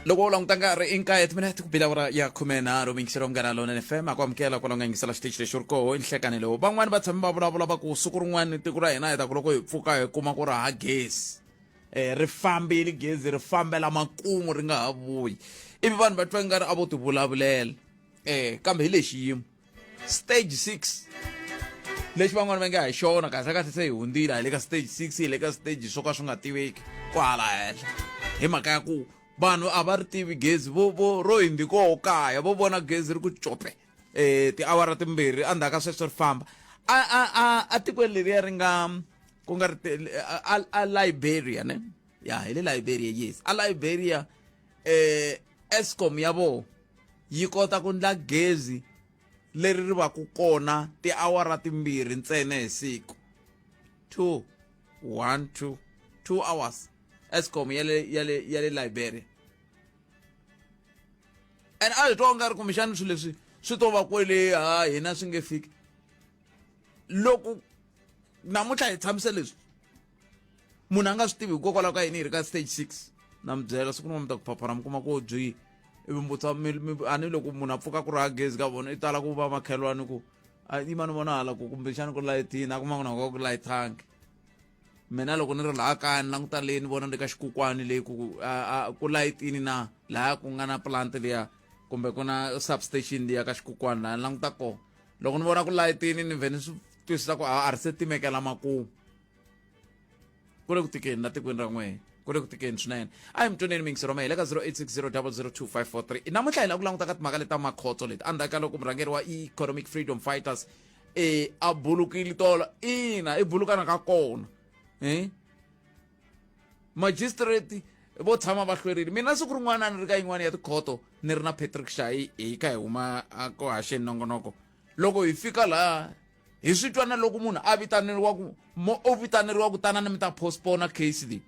Loko u languta nkarhi i nkaye timinete ku bila awara ya 13, miyingiselo Munghana Lonene FM a ku amukela kwalaho nga yingisela xitichi lexi u ri koho i nhlekani lowu. Van'wani va tshame va vulavula va ku siku rin'wana tiko ra hina hi ta ku loko hi pfuka hi kuma ku ri ha gezi um ri fambile gezi ri fambela makumu ri nga ha vuyi, ivi vanhu va twa ingari a vo tivulavulela um kambe hi lexi xiyimo stage 6 lexi van'wana va nge hi xona kahle kahle se hi hundzile hi le ka stage 6, hi le ka stage swo ka swi nga tiveki kwahala henhla, hi mhaka ya ku vanhu a va ri tivi gezi vo vo ro hindi koho kaya vo vona gezi ri ku cope tiawara timbirhi endzhaku ka sweswo ri famba. A a a a tikweni leriya ri nga ku nga ri a a Liberia ne ya hi le Liberia, yes, a Liberia Eskom ya voho yi kota ku ndla gezi leri ri va ku kona tiawara timbirhi ntsena hi siku, 2 1 2 2 hours, Eskom ya le ya le ya le Liberia. And a hi twa nga ri kumbexani swilo leswi swi to va kwele ha hina swi nge fiki. Loko namuntlha hi tshamise leswi munhu a nga swi tivi hikokwalaho ka yini hi ri ka stage 6, na mi byela siku rin'wana mi ta ku phaphara mi kuma ku byi ivi mbutsa a ni loko munhu a pfuka ku ri ha gezi ka vona i tala ku va makhelwani ku a yima ni vona hala ku kumbexani ku layitini, a kuma ku na ku layithangi. Mina loko ni ri laha kaya ni languta leyi ni vona le ka xikukwani leyi ku ku layitini na laha ku nga na plant liya kumbe ku na substation liya ka xikukwani laha ni languta kona, loko ni vona ku layitini ni vhe ni swi twisisa ku a ri se timekela makumu. Ku le ku tikeni la tikweni ra n'wehe, ku le ku tikeni swinene. A hi mutweneni mingisero mehe le ka 0860002543. Namuntlha hi lava ku languta ka timhaka leta makhotso leti endzhaku ka loko murhangeri wa Economic Freedom Fighters e a bulukile tolo. Ina, i bulukana ka kona magistrate vo tshama va hlwerile. Mina siku rin'wana a ni ri ka yin'wana ya tikhoto ni ri na Patrick Shayi, hi kha hi huma ku haxeni nongonoko. Loko hi fika laha hi swi twa na loko munhu a vitaneriwa ku o vitaneriwa ku tanani mi ta postpone case leyi,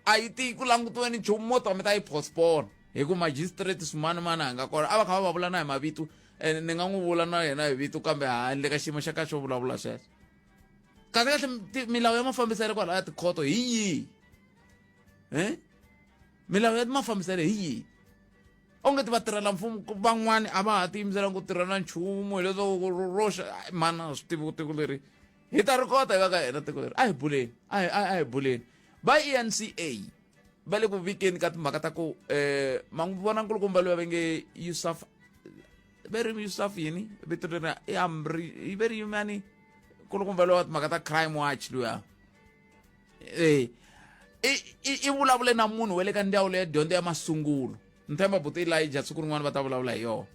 a yi ti ku langutiweni nchumu mo ta mi ta yi postpone hi ku magistrate swimanimani a nga kona. A va kha va va vula na hi mavito, and ni nga n'wi vula na yena hi vito, kambe ha ni le ka xiyimo xa ka xo vulavula sweswo. Kahle kahle milawu ya mafambiselo kwalaho ya tikhoto hi yihi? Milawu ya mafambiselo hi yihi? Onge ti vatirhela mfumo van'wani a va ha tiyimiselanga ku tirhela nchumu, hileswaku roxa mana swi tivi ku tiko leri hi ta ri kota hi va ka hina tiko leri. A hi buleni, a hi a hi buleni. Va ENCA va le ku vikeni ka timhaka ta ku ma n'wi vona nkulukumba loyi va nge Yusuf, ve ri Yusuf yini vito leri i amri ve ri yimani, nkulukumba loyi wa timhaka ta Crime Watch luya i vulavule na munhu wa le ka ndzawulo ya dyondzo ya masungulo. Ni tshemba buti Elijah siku rin'wana va ta vulavula hi yona.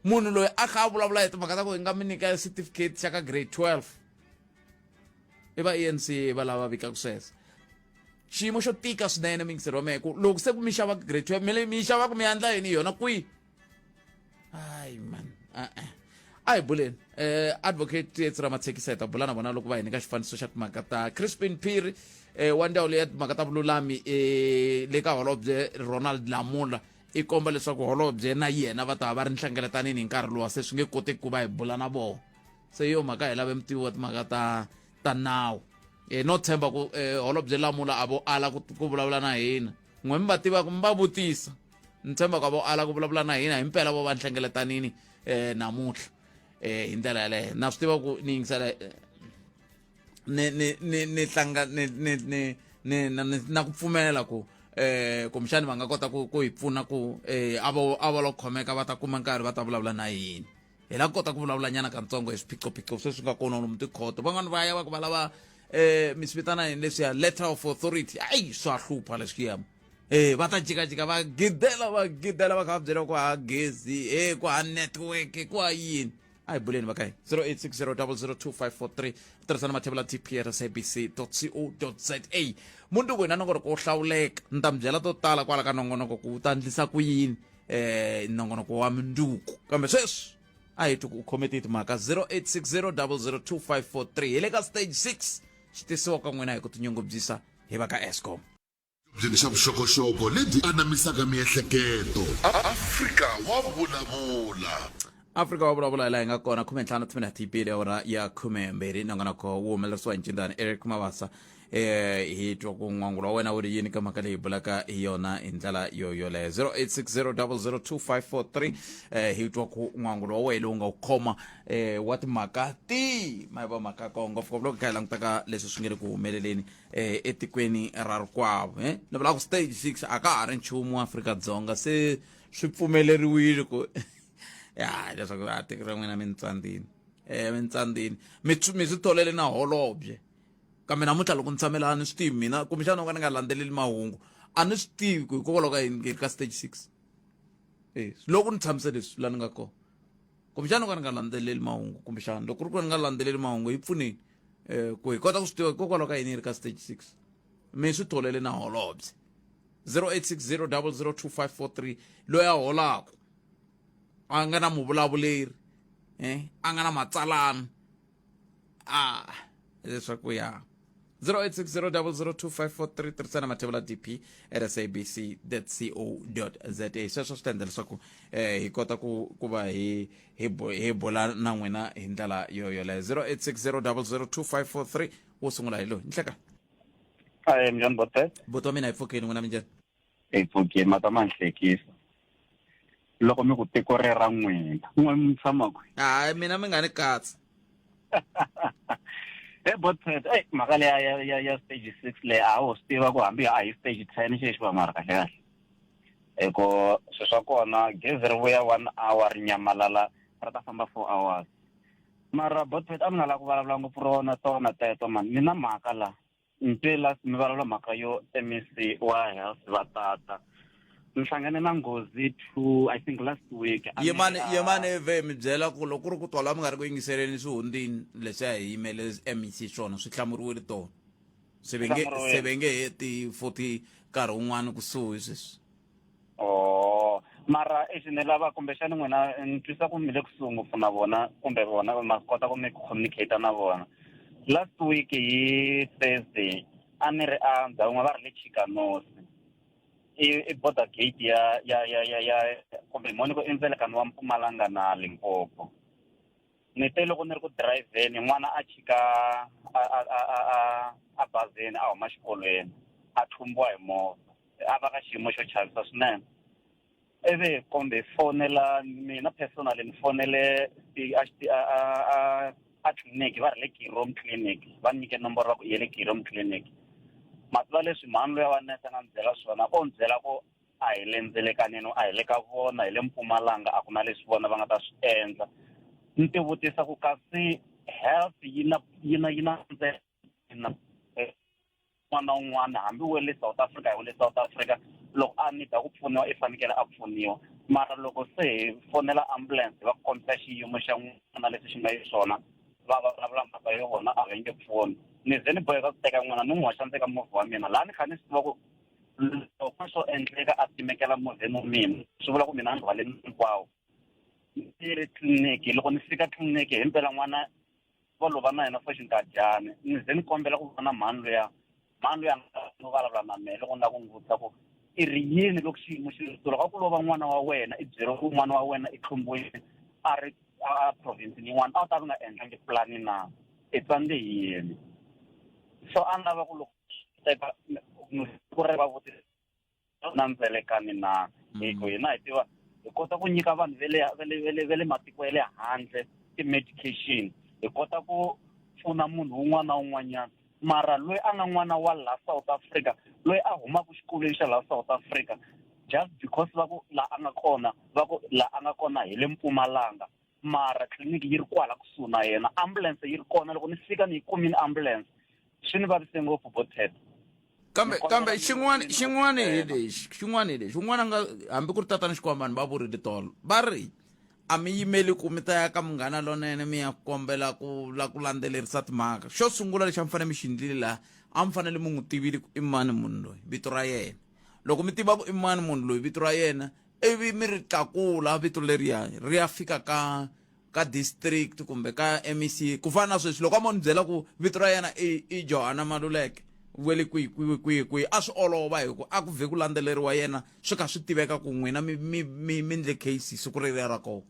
Munhu loyi a kha a vulavula hi timhaka ta ku hi nga mi nyika certificate xa ka grade 12, i va ENCA va lava vikaka sweswo. Xiyimo xo tika swinene mingiseri wa mehe ku loko se ku mi xava grade 12 mi mi xava ku mi endla yini yona kwihi? Hayi man, a-e a hi buleni. Advocate Tsietsi Ramatshekisa hi ta bula na vona loko va hi nyika xifaniso xa timhaka ta Crispin Phiri wa ndzawulo ya timhaka ta vululami le ka holobye Ronald Lamola, i komba leswaku holobye na yena va ta va ri nhlengeletanini hi nkarhi lowa, se swi nge koteki ku va hi bula na vona. Se yo mhaka hi lave mutivi wa timhaka ta ta nawu no tshemba ku holobye Lamola a vo ala ku vulavula na hina. N'we mi va tivaka mi va vutisa, ni tshemba ku a vo ala ku vulavula na hina himpela vo va nhlengeletanini namuntlha hi ndlela yaleyo. Na swi tiva ku ni yingisela ni ni ni ni tlanga ni ni ni ni na na ku pfumela ku kumbexani va nga kota ku ku hi pfuna ku a vo a vo lo khomeka va ta kuma nkarhi va ta vulavula na hina. Hi lava kota ku vulavula nyana katsongo hi swiphiqophiqo sweswi nga kona lomu tikhoto. Van'wani va ya va ku va lava mi swi vitana yini leswiya, letter of authority, ayi swa hlupha leswiya. Va ta jikajika va gidela va gidela va kha va byela ku ha gezi ku ha network ku ha yini. A hi buleni va ka hina 0860002543, tirhisana mathebula tp at sabc co za. Mundzuku hi na nongonoko wo hlawuleka, ni ta mi byela to tala kwala ka nongonoko ku wu ta ndlisa ku yini nongonoko wa mundzuku, kambe sweswi a hi twi ku u khome tihi timhaka. 0860002543, hi le ka stage 6, xi tisiwa ka n'wina hi ku tinyungubyisa hi va ka Eskom. Byini xa vuxokoxoko lebyi anamisaka miehleketo. Afrika wa vulavula. Afrika wa vulavula hi laha hi nga kona 15 timinete yi bile awara ya 12. Nongonoko wu humelerisiwa hi ncindani Eric Mabasa. Hi twa ku n'wangulo wa wena wu ri yini ka mhaka leyi bulaka hi yona hi ndlela yo yoleyo. 0860002543. Hi twa ku n'wangulo wa wena lowu nga wu khoma wa timhaka ti ma va mhaka ko ngopfungopfu loko kha hi langutaka leswi swi nge le ku humeleleni etikweni ra rikwavo. Ni vula ku stage 6 a ka ha ri nchumu Afrika-Dzonga, se swi pfumeleriwile ku ya leswaku a tiko ra n'wina mintsandzini, mintsandzini mi mi swi tholele na holobye. Kambe namuntlha loko ni tshamela a ni swi tivi mina, kumbexana u ka ni nga landzeleli mahungu, a ni swi tivi ku hikokwalaho ka yini nge ka stage 6. Loko ni tshamise leswi la ni nga kona, kumbexana u ka ni nga landzeleli mahungu, kumbexana loko ku ri ku ni nga landzeleli mahungu, hi pfuneni ku hi kota ku swi tiva hikokwalaho ka yini yi ri ka stage 6, mi swi tholele na holobye. 0860002543, loyi a holaka, a nga na muvulavuleri, a nga na matsalana a leswaku ya 0860002543. Tirhisana mathevula dp at sabc co za. Sweswo swi ta endla leswaku hi kota ku va hi bula na n'wina hi ndlela yo yoleyo. 0860002543. Wo sungula hi loyi nhleka. Ahe, minjhani bote? Buti wa mina, hi pfukeni. N'wina minjhani? Hi pfukeni. Mata ma ni hlekisa loko mi ku tiko ri ra n'wina, n'we mi tshama kwi? Hayi, mina mi nga ni katsi. He botpet, ey, mhaka leya ya stage 6 leyi, a wo swi tiva ku hambi a hi stage 10 xexi va, mara kahle kahle hi ku swilo swa kona gezi ri vuya 1 hour, ri nyamalala ri ta famba 4 hours. Mara botpet, a mi nga lavi ku vulavula ngopfu rona tona teto mani, ni na mhaka la ni twe last mi vulavula mhaka yo MEC wa health va tata. Ni hlangane na nghozi two, I think last week. A ni Yimani, ri a- yimani ve mi byela ku loko ku ri ku twala mi nga ri ku yingiseleni, swi hundzini leswiya hi yimele MEC swona swi hlamuriwile tona, se ve nge Hlamuriwile. se ve nge heti futhi nkarhi wun'wani kusuhi sweswi. Oh, mara exi ni lava kumbexani n'wina ni twisa ku mi le kusuhi ngopfu na vona, kumbe vona ma swi kota ku mi communicate na vona. Last week hi Thursday a ni ri a ndhawu yin'wana va ri le Chikanosi, i border gate ya kumbe moni ku i ndzelekano wa Mpumalanga na Limpopo. Ni te loko ni ri ku dirayivheni, n'wana a chika a bazini a huma xikolweni, a tlumbiwa hi movha, a va ka xiyimo xo chavisa swinene. Ivi kumbe hi fonela, mina personally ni fonele a tliliniki va ri le Kirom Clinic, va ni nyike nomboro va ku ye le Kirom Clinic. Ma tiva leswi mhani luya wa nese a nga ni byela swona? O ni byela ku a hi le ndzelekaneni, a hi le ka vona, hi le Mpumalanga, a ku na leswi vona va nga ta swi endla. Ni ti vutisa ku kasi health yi na na un'wana na un'wana, hambi we le South Africa, hi we le South Africa, loko a nida ku pfuniwa i fanekele a pfuniwa. Mara loko se hi fonela ambulance va kombisa xiyimo xa n'wana leswi xi nga xiswona, va vulavula mhaka yo vona a va nge pfuni. Ni ze ni boheka ku teka n'wana ni n'wi hoxa ndzeni ka movha wa mina laha ni kha ni swi tiva ku loko swo endleka a timekela movheni wa mina, swi vula ku mina a ni rhwale hinkwawo. Ni ri tliliniki, loko ni fika tliliniki himpela n'wana va lova na yena for xinkadyana. Ni ze ni kombela ku vona mhani luya, mhani luya no vulavula na mehe loko ni lava ku n'wi vutisa ku i ri yini loko xiyimo xi ri so, loko a ku lova n'wana wa wena, i byeriwa ku n'wana wa wena i tlumbiwile a ri a province yin'wana, a wu ta vi nga endlangi pulani na? I tsandze hi yini? So a ni lava ku loko teka ku ri va vutisa na ndzelekani na, hi ku hina hi tiva hi kota ku nyika vanhu va le matiko ya le handle ti-medication, hi kota ku pfuna munhu un'wana na un'wanyana, mara loyi a nga n'wana wa la South Africa, loyi a humaka xikolweni xa la South Africa, just because va ku la a nga kona, va ku la a nga kona hi le Mpumalanga, mara tliliniki yi ri kwala kusuhi na yena, ambulance yi ri kona, loko ni fika ni yi kumile ambulance. Swi ni vavise ngopfu, botet. Kambe xin'wana hi lexi un'wana nga hambi ku ri tatana Xikwambani va vurile tolo, va ri a mi yimeli ku mi ta ya ka Munghana Lonene mi ya kombela ku la ku landzelerisa timhaka. Xo sungula lexi a mi fanele mi xi ndlile laha, a mi fanele mi n'wi tivile ku i mani munhu loyi, vito ra yena. Loko mi tiva ku i mani munhu loyi, vito ra yena, ivi mi ri tlakula vito leriya ri ya fika ka district kumbe ka MEC. Ku fana na sweswi, loko a mo ni byela ku vito ra yena i Johanna Maluleke we le kwihi kwihi kwihi kwihi, a swi olova hi ku a ku vhe ku landzeleriwa yena, swi kha swi tiveka ku n'wina mi ndle case siku reriya ra kona.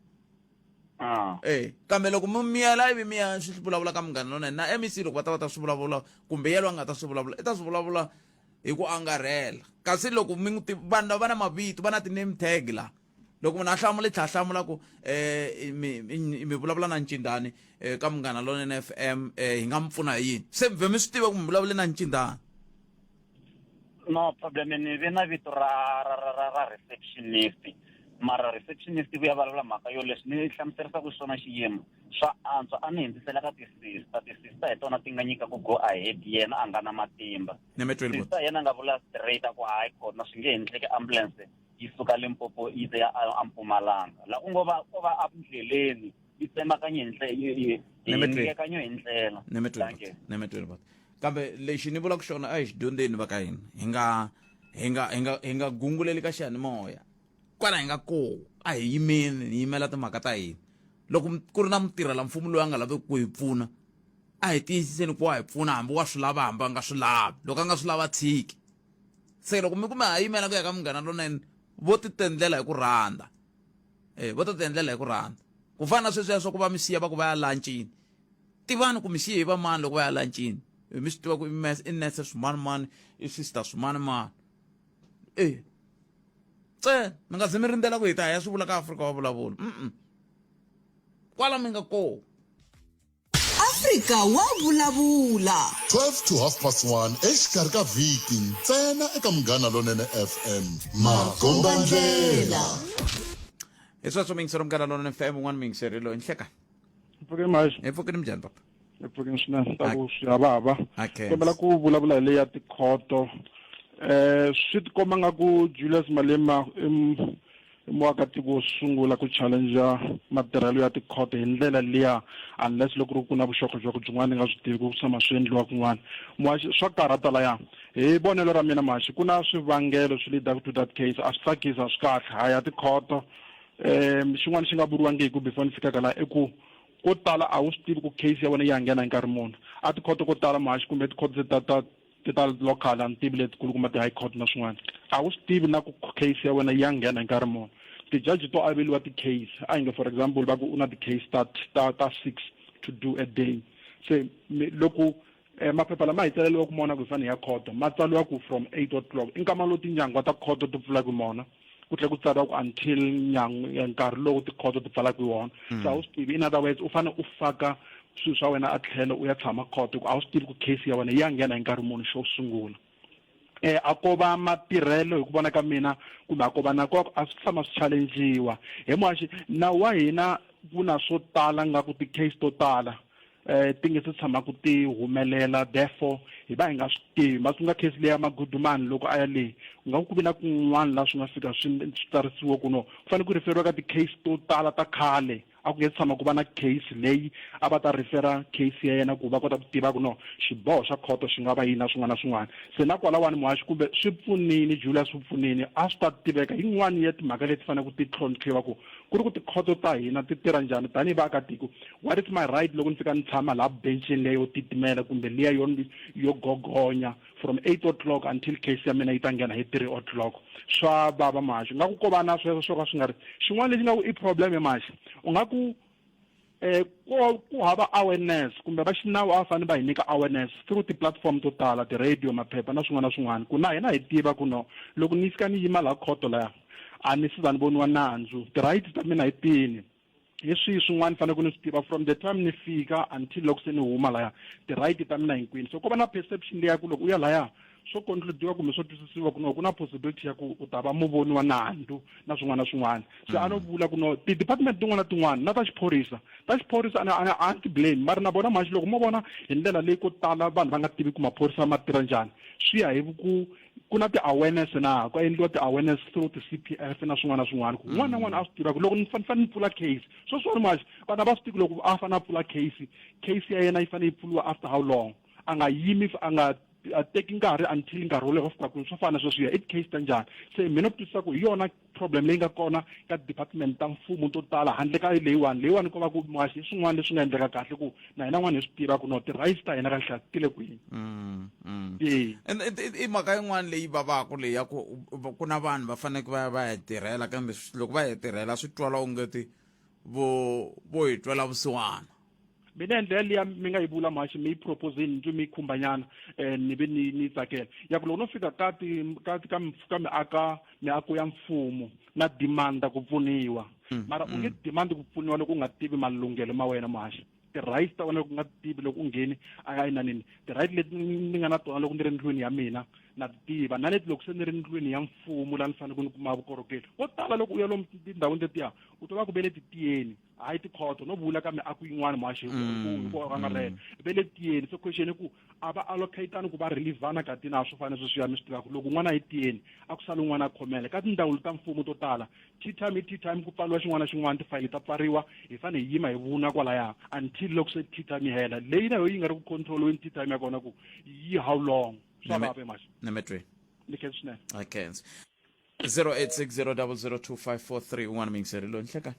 Ah. E kambe loko mi miyela ivi mi ya swi vulavula ka Munghana Lonene na MEC, loko va ta va ta swi vulavula kumbe yelo a nga ta swi vulavula, i ta swi vulavula hi ku angarhela. Kasi loko mi n'wi vanhu lava va na mavito, va na ti-name tag la, loko munhu a hlamula, i tlhela a hlamula ku mi mi vulavula na Ncindani ka Munghana Lonene FM, hi nga mi pfuna hi yini? Se mi vhe mi swi tiva ku mi vulavule na Ncindani. No problem, ni ve na vito ra receptionist, mara receptionist vuya vulavula mhaka yo leswi ni hlamuserisaka xiswona xiyimo swa antswa a ni hindzisela ka ti-sister. Ti-sister hi tona ti nga nyika ku go ahead, yena a nga na matimba. Sister yena a nga vula straight a ku hayi kona swi nge endleki ambulance yi suka Limpopo yi ta ya a Mpumalanga, la ku ngo va ko va endleleni yi tsemakanye hi ndlela hi ndlela. Nemetweni, kambe lexi ni vulaka xona, a hi xi dyondzeni va ka hina, hi nga gunguleli ka xiyanimoya kwala hi nga koho. A hi yimeni hi yimela timhaka ta hina. Loko ku ri na mutirhela mfumo loyi a nga laveki ku hi pfuna, a hi tiyisiseni ku wa hi pfuna, hambi wa swi lava, hambi a nga swi lavi. Loko a nga swi lava, tshiki. Se loko mi kume ha yimela ku ya ka Munghana Lonene, vo ti tendlela hi ku rhandza, e vo ta ti endlela hi ku rhandza. Ku fana na sweswiya swa ku va mi siya va ku va ya lancini, tivani ku mi siye hi va mani. Loko va ya lancini, mi swi tiva ku i nurse swimanimani, i sister swimanimani, e ntsena mi nga ze mi rindzela ku hi ta ya swi vula ka Afrika wa Vulavula. Kwala mi nga koho. Afrika wa Vulavula. 12 to half past 1 exikarhi ka vhiki ntsena eka Munghana Lonene FM. Makombandlela. Hi sweswo, miyingiseri Munghana Lonene FM, un'wana miyingiseri loyi nhleka. Pfukeni maxi. Hi pfukeni, minjhani papa? Hi pfukeni swinene, ta ku swi havava. Okay. Kombela ku vulavula hi leyi ya tikhoto. Swi tikomba nga ku Julius Malema i muakatiko wo sungula ku challenge matirhelo ya tikhoto hi ndlela liya, unless loko ri ku na vuxokoxoko byin'wana ni nga swi tivi ku tshama swi endliwa kun'wana. Muhaxi, swa karhata laya. Hi vonelo ra mina muhaxi, ku na swivangelo swi leadaka to that case. A swi tsakisi, a swi kahle ha ya tikhoto. Xin'wana xi nga vuriwangiki before ni fikaka laha i ku ko tala a wu swi tivi ku case ya wena yi ya nghena hi nkarhi muni a tikhoto ko tala muhaxi, kumbe tikhoto ti ta local, a ni tivi letikulu kuma ti-high court na swin'wana, a wu swi tivi na ku case ya wena yi ya nghena hi nkarhi muni. Tijaji to aveliwa ti-case, a hi nge for example va ku u na ti-case ta 6 to do a day. Se loko maphepha lama hi tsaleriwaka mona ku hi fanele hi ya khoto ma tsariwa ku from 8 o'clock, i nkama lowu tinyangwa ta khoto ti pfulaka mona, ku tlhela ku tsariwa ku until nkarhi lowu tikhoto ti pfalaka hi wona. So a wu swi tivi. In other words, u fanele u faka swilo swa wena a tlhelo u ya tshama khoto, ku a wu swi tivi ku case ya wena yi ya nghena hi nkarhi muni. Xo sungula, a ko va matirhelo hi ku vona ka mina, kumbe a ko va na ko a swi tshama swi challengiwa hi muhaxi. Nawu wa hina ku na swo tala nga ku ti-case to tala ti nge se tshama ku ti humelela, therefore hi va hi nga swi tivi. Ma nga case leya Magudumani loko a ya leyi, ku nga ku vi na kun'wana laha swi nga fika swi tsarisiwa ku no ku fanele ku referiwa ka ti-case to tala ta khale, a ku nge tshama ku va na case leyi a va ta refera case ya yena ku va kota ku tiva ku no xiboho xa khoto xi nga va yini na swin'wana na swin'wana. Se na kwalawani muhaxi, kumbe swi pfunini Julius, swi pfunini a swi ta tiveka. Yin'wani ya timhaka leti faneleke ti tlhontlhiwa ku ku ri ku tikhoto ta hina ti tirha njhani tanihi vaakatiko. What is my right loko ni fika ni tshama laha bencini leyi yo titimela kumbe liya yo gogonya from 8 o'clock until case ya mina yi ta nghena hi 3 o'clock? Swa vava maxi, nga ku ko va na sweswo swo ka swi nga ri xin'wana lexi nga ku i problem maxi. U nga ku ku hava awareness, kumbe va xinawu a va fanele va hi nyika awareness through ti-platform to tala, ti-radio, maphepha na swin'wana na swin'wana, ku na hina hi tiva ku no loko ni fika ni yima laha khoto laya, a ni siza ni voniwa nandzu, ti-rights ta mina hi tini, hi swihi swin'wana fanele ku ni swi tiva from the time ni fika until loko se ni huma laya, ti-right ta mina hinkwini. So ko va na perception leya ku loko u ya laya swo concludiwa kumbe swo twisisiwa ku no ku na possibility ya ku u ta va muvoni wa nandzu na swin'wana na swin'wana. Se a no vula ku no ti-department tin'wana na tin'wana na ta xiphorisa, a ni blame, mara na vona maxi loko mo vona hi ndlela leyi ko tala vanhu va nga tivi ku maphorisa ma tirha njhani, swi ya hi ku ku na ti-awareness na ku endliwa ti-awareness through ti-CPF na swin'wana na swin'wana, ku un'wana na un'wana a swi tiva ku loko ni fanele ni pfula case. Sweswiwani maxi vanhu a va swi tivi loko a fanele a pfula case, case ya yena yi fanele yi pfuriwa after how long, a nga yimi, a nga a teki nkarhi until nkarhi wo leha wo fika kwini, swo fana na sweswiya i ti-case ta njhani. Se mina ku twisisa ku hi yona problem leyi nga kona ka department ta mfumo to tala handle ka leyiwani. Ko va ku muhaxi hi swin'wana leswi nga endleka kahle ku na hina n'wana hi swi tiva ku no ti-rights ta hina kahle ti le kwini. I mhaka yin'wana leyi vavaka leyi ya ku ku na vanhu va faneleke va ya va ya tirhela, kambe loko va ya tirhela swi twala ongeti. vo vo hi twela vusiwana Mina hi ndlela liya mi nga yi vula mhaxi mi yi propose-ini ni twe mi yi khumbanyana um ni ve ni ni yi tsakela ya ku loko no fika ka ti ka ka ka miaka miako ya mfumo na demanda ku pfuniwa mm, mara u nge mm. demand ku pfuniwa loko u nga tivi malunghelo ma wena muhaxi ti-rights ta wena loko u nga tivi loko u ngheni a inanini ti-right leti ni nga na tona loko ni ri ndlwini ya mina na ti tiva na leti loko se ni ri ndlwini ya mfumo laha ni fanele ku ni kuma vukorhokeri ko tala loko u ya lomu tindhawini letiya u twa va ku ve le titiyeni hayi tikhoto no vula ka miako yin'wana muhaxi hi ku mm, angarhela mm. ve le tiyeni se question i ku a va allocatani ku va relivana ka tina swo fana sweswiya mi swi tivaka loko un'wana a yi tiyeni a ku sali un'wana a khomela ka tindzawulo ta mfumo to tala tea time i tea time ku pfariwa xin'wana na xin'wana tifayili ta pfariwa hi fanele hi yima hi vuna kwalaya until loko se tea time yi hela leyi na yo yi nga ri ku control-weni tea time ya kona ku yi how long swa vava emaxi nemetweni ni khensa swinene I khensa 0860002543 un'wana miyingiseri loyi nhlekani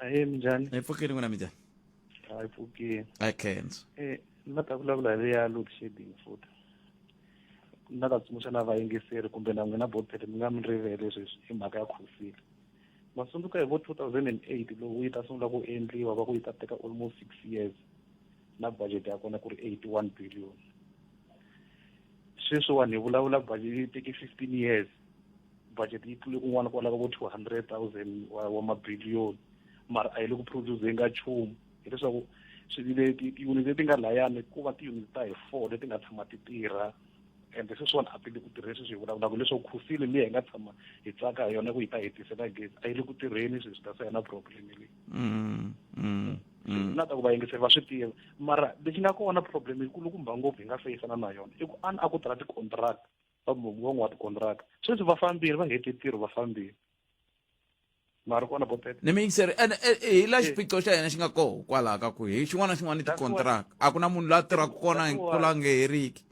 Ahee minjhani? Hi pfukile n'wina minjhani? Hi pfukile. I khensa. Eh, ni la ta vulavula hi leya load shedding futhi. Ni la ta tsundzuxa na vayingiseri kumbe na n'wina bophele mi nga mi rivele sweswi hi mhaka ya Khosile. Ma tsundzuka hi vo 2008 loko yi ta sungula ku endliwa va ku yi ta teka almost six years na budget ya kona ku ri 81 billion. Sweswiwani hi vulavula budget yi teke 15 years budget yi tlule kun'wana kwala ka vo 200,000 wa, wa mabiliyoni mara a yi le ku produce ka nchumu hileswaku ti-unit leti nga layani ku va ti-unit ta hi four leti nga tshama ti tirha ende sweswiwani a ti le ku tirheni sweswi hi vulavulaka leswaku khusile liya hi nga tshama hi tsaka hi yona ku yi ta hetisela gezi a yi le ku tirheni sweswi that's yona problem leyi mm, mm, mm. na ta ku vayingiseri va swi tiva mara lexi nga kona problem yikulukumba ngopfu hi nga feyisana na yona i ku a a ku tirha ti-contract va van'wa tikontraka sweswi va fambile va hete ntirho va fambile ma ri kona botete ni miyingiseri ene hi la xiphiqo xa hina xi nga koho kwalaho ka ku hi xin'wana na xin'wana i tikontraka a ku na munhu loyi a tirhaka kona ku la nge heriki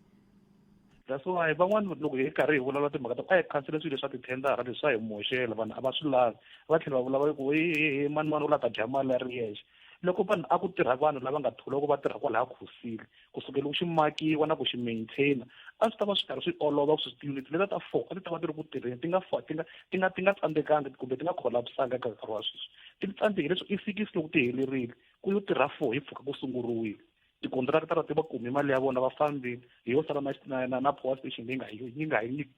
That's why van'wana loko hi karhi hi vulavula timhaka ta ku a hi khansele swilo swa tithendara leswi swa hi moxela vanhu a va swi lavi va tlhela va vulavula ku he mani mani u la ta dya mali ya ri yexe loko vanhu a ku tirha vanhu lava nga tholiwa ku va tirha kwalaya khosile ku sukela ku xi makiwa na ku xi maintain a swi ta va swi karhi swi olova ku ti-unit leta ta four a ti ta va ti ri ku tirheni ti nga ti nga ti nga ti nga tsandzekanga kumbe ti nga collapsanga ka nkarhi wa sweswi ti tsandzeke leswi i six loko ti helerile ku yo tirha four hi pfhuka ku sunguriwile tikontirakitara ti va kumi mali ya vona va fambile hi yo sala na na na, na power station leyi nga yi nga yi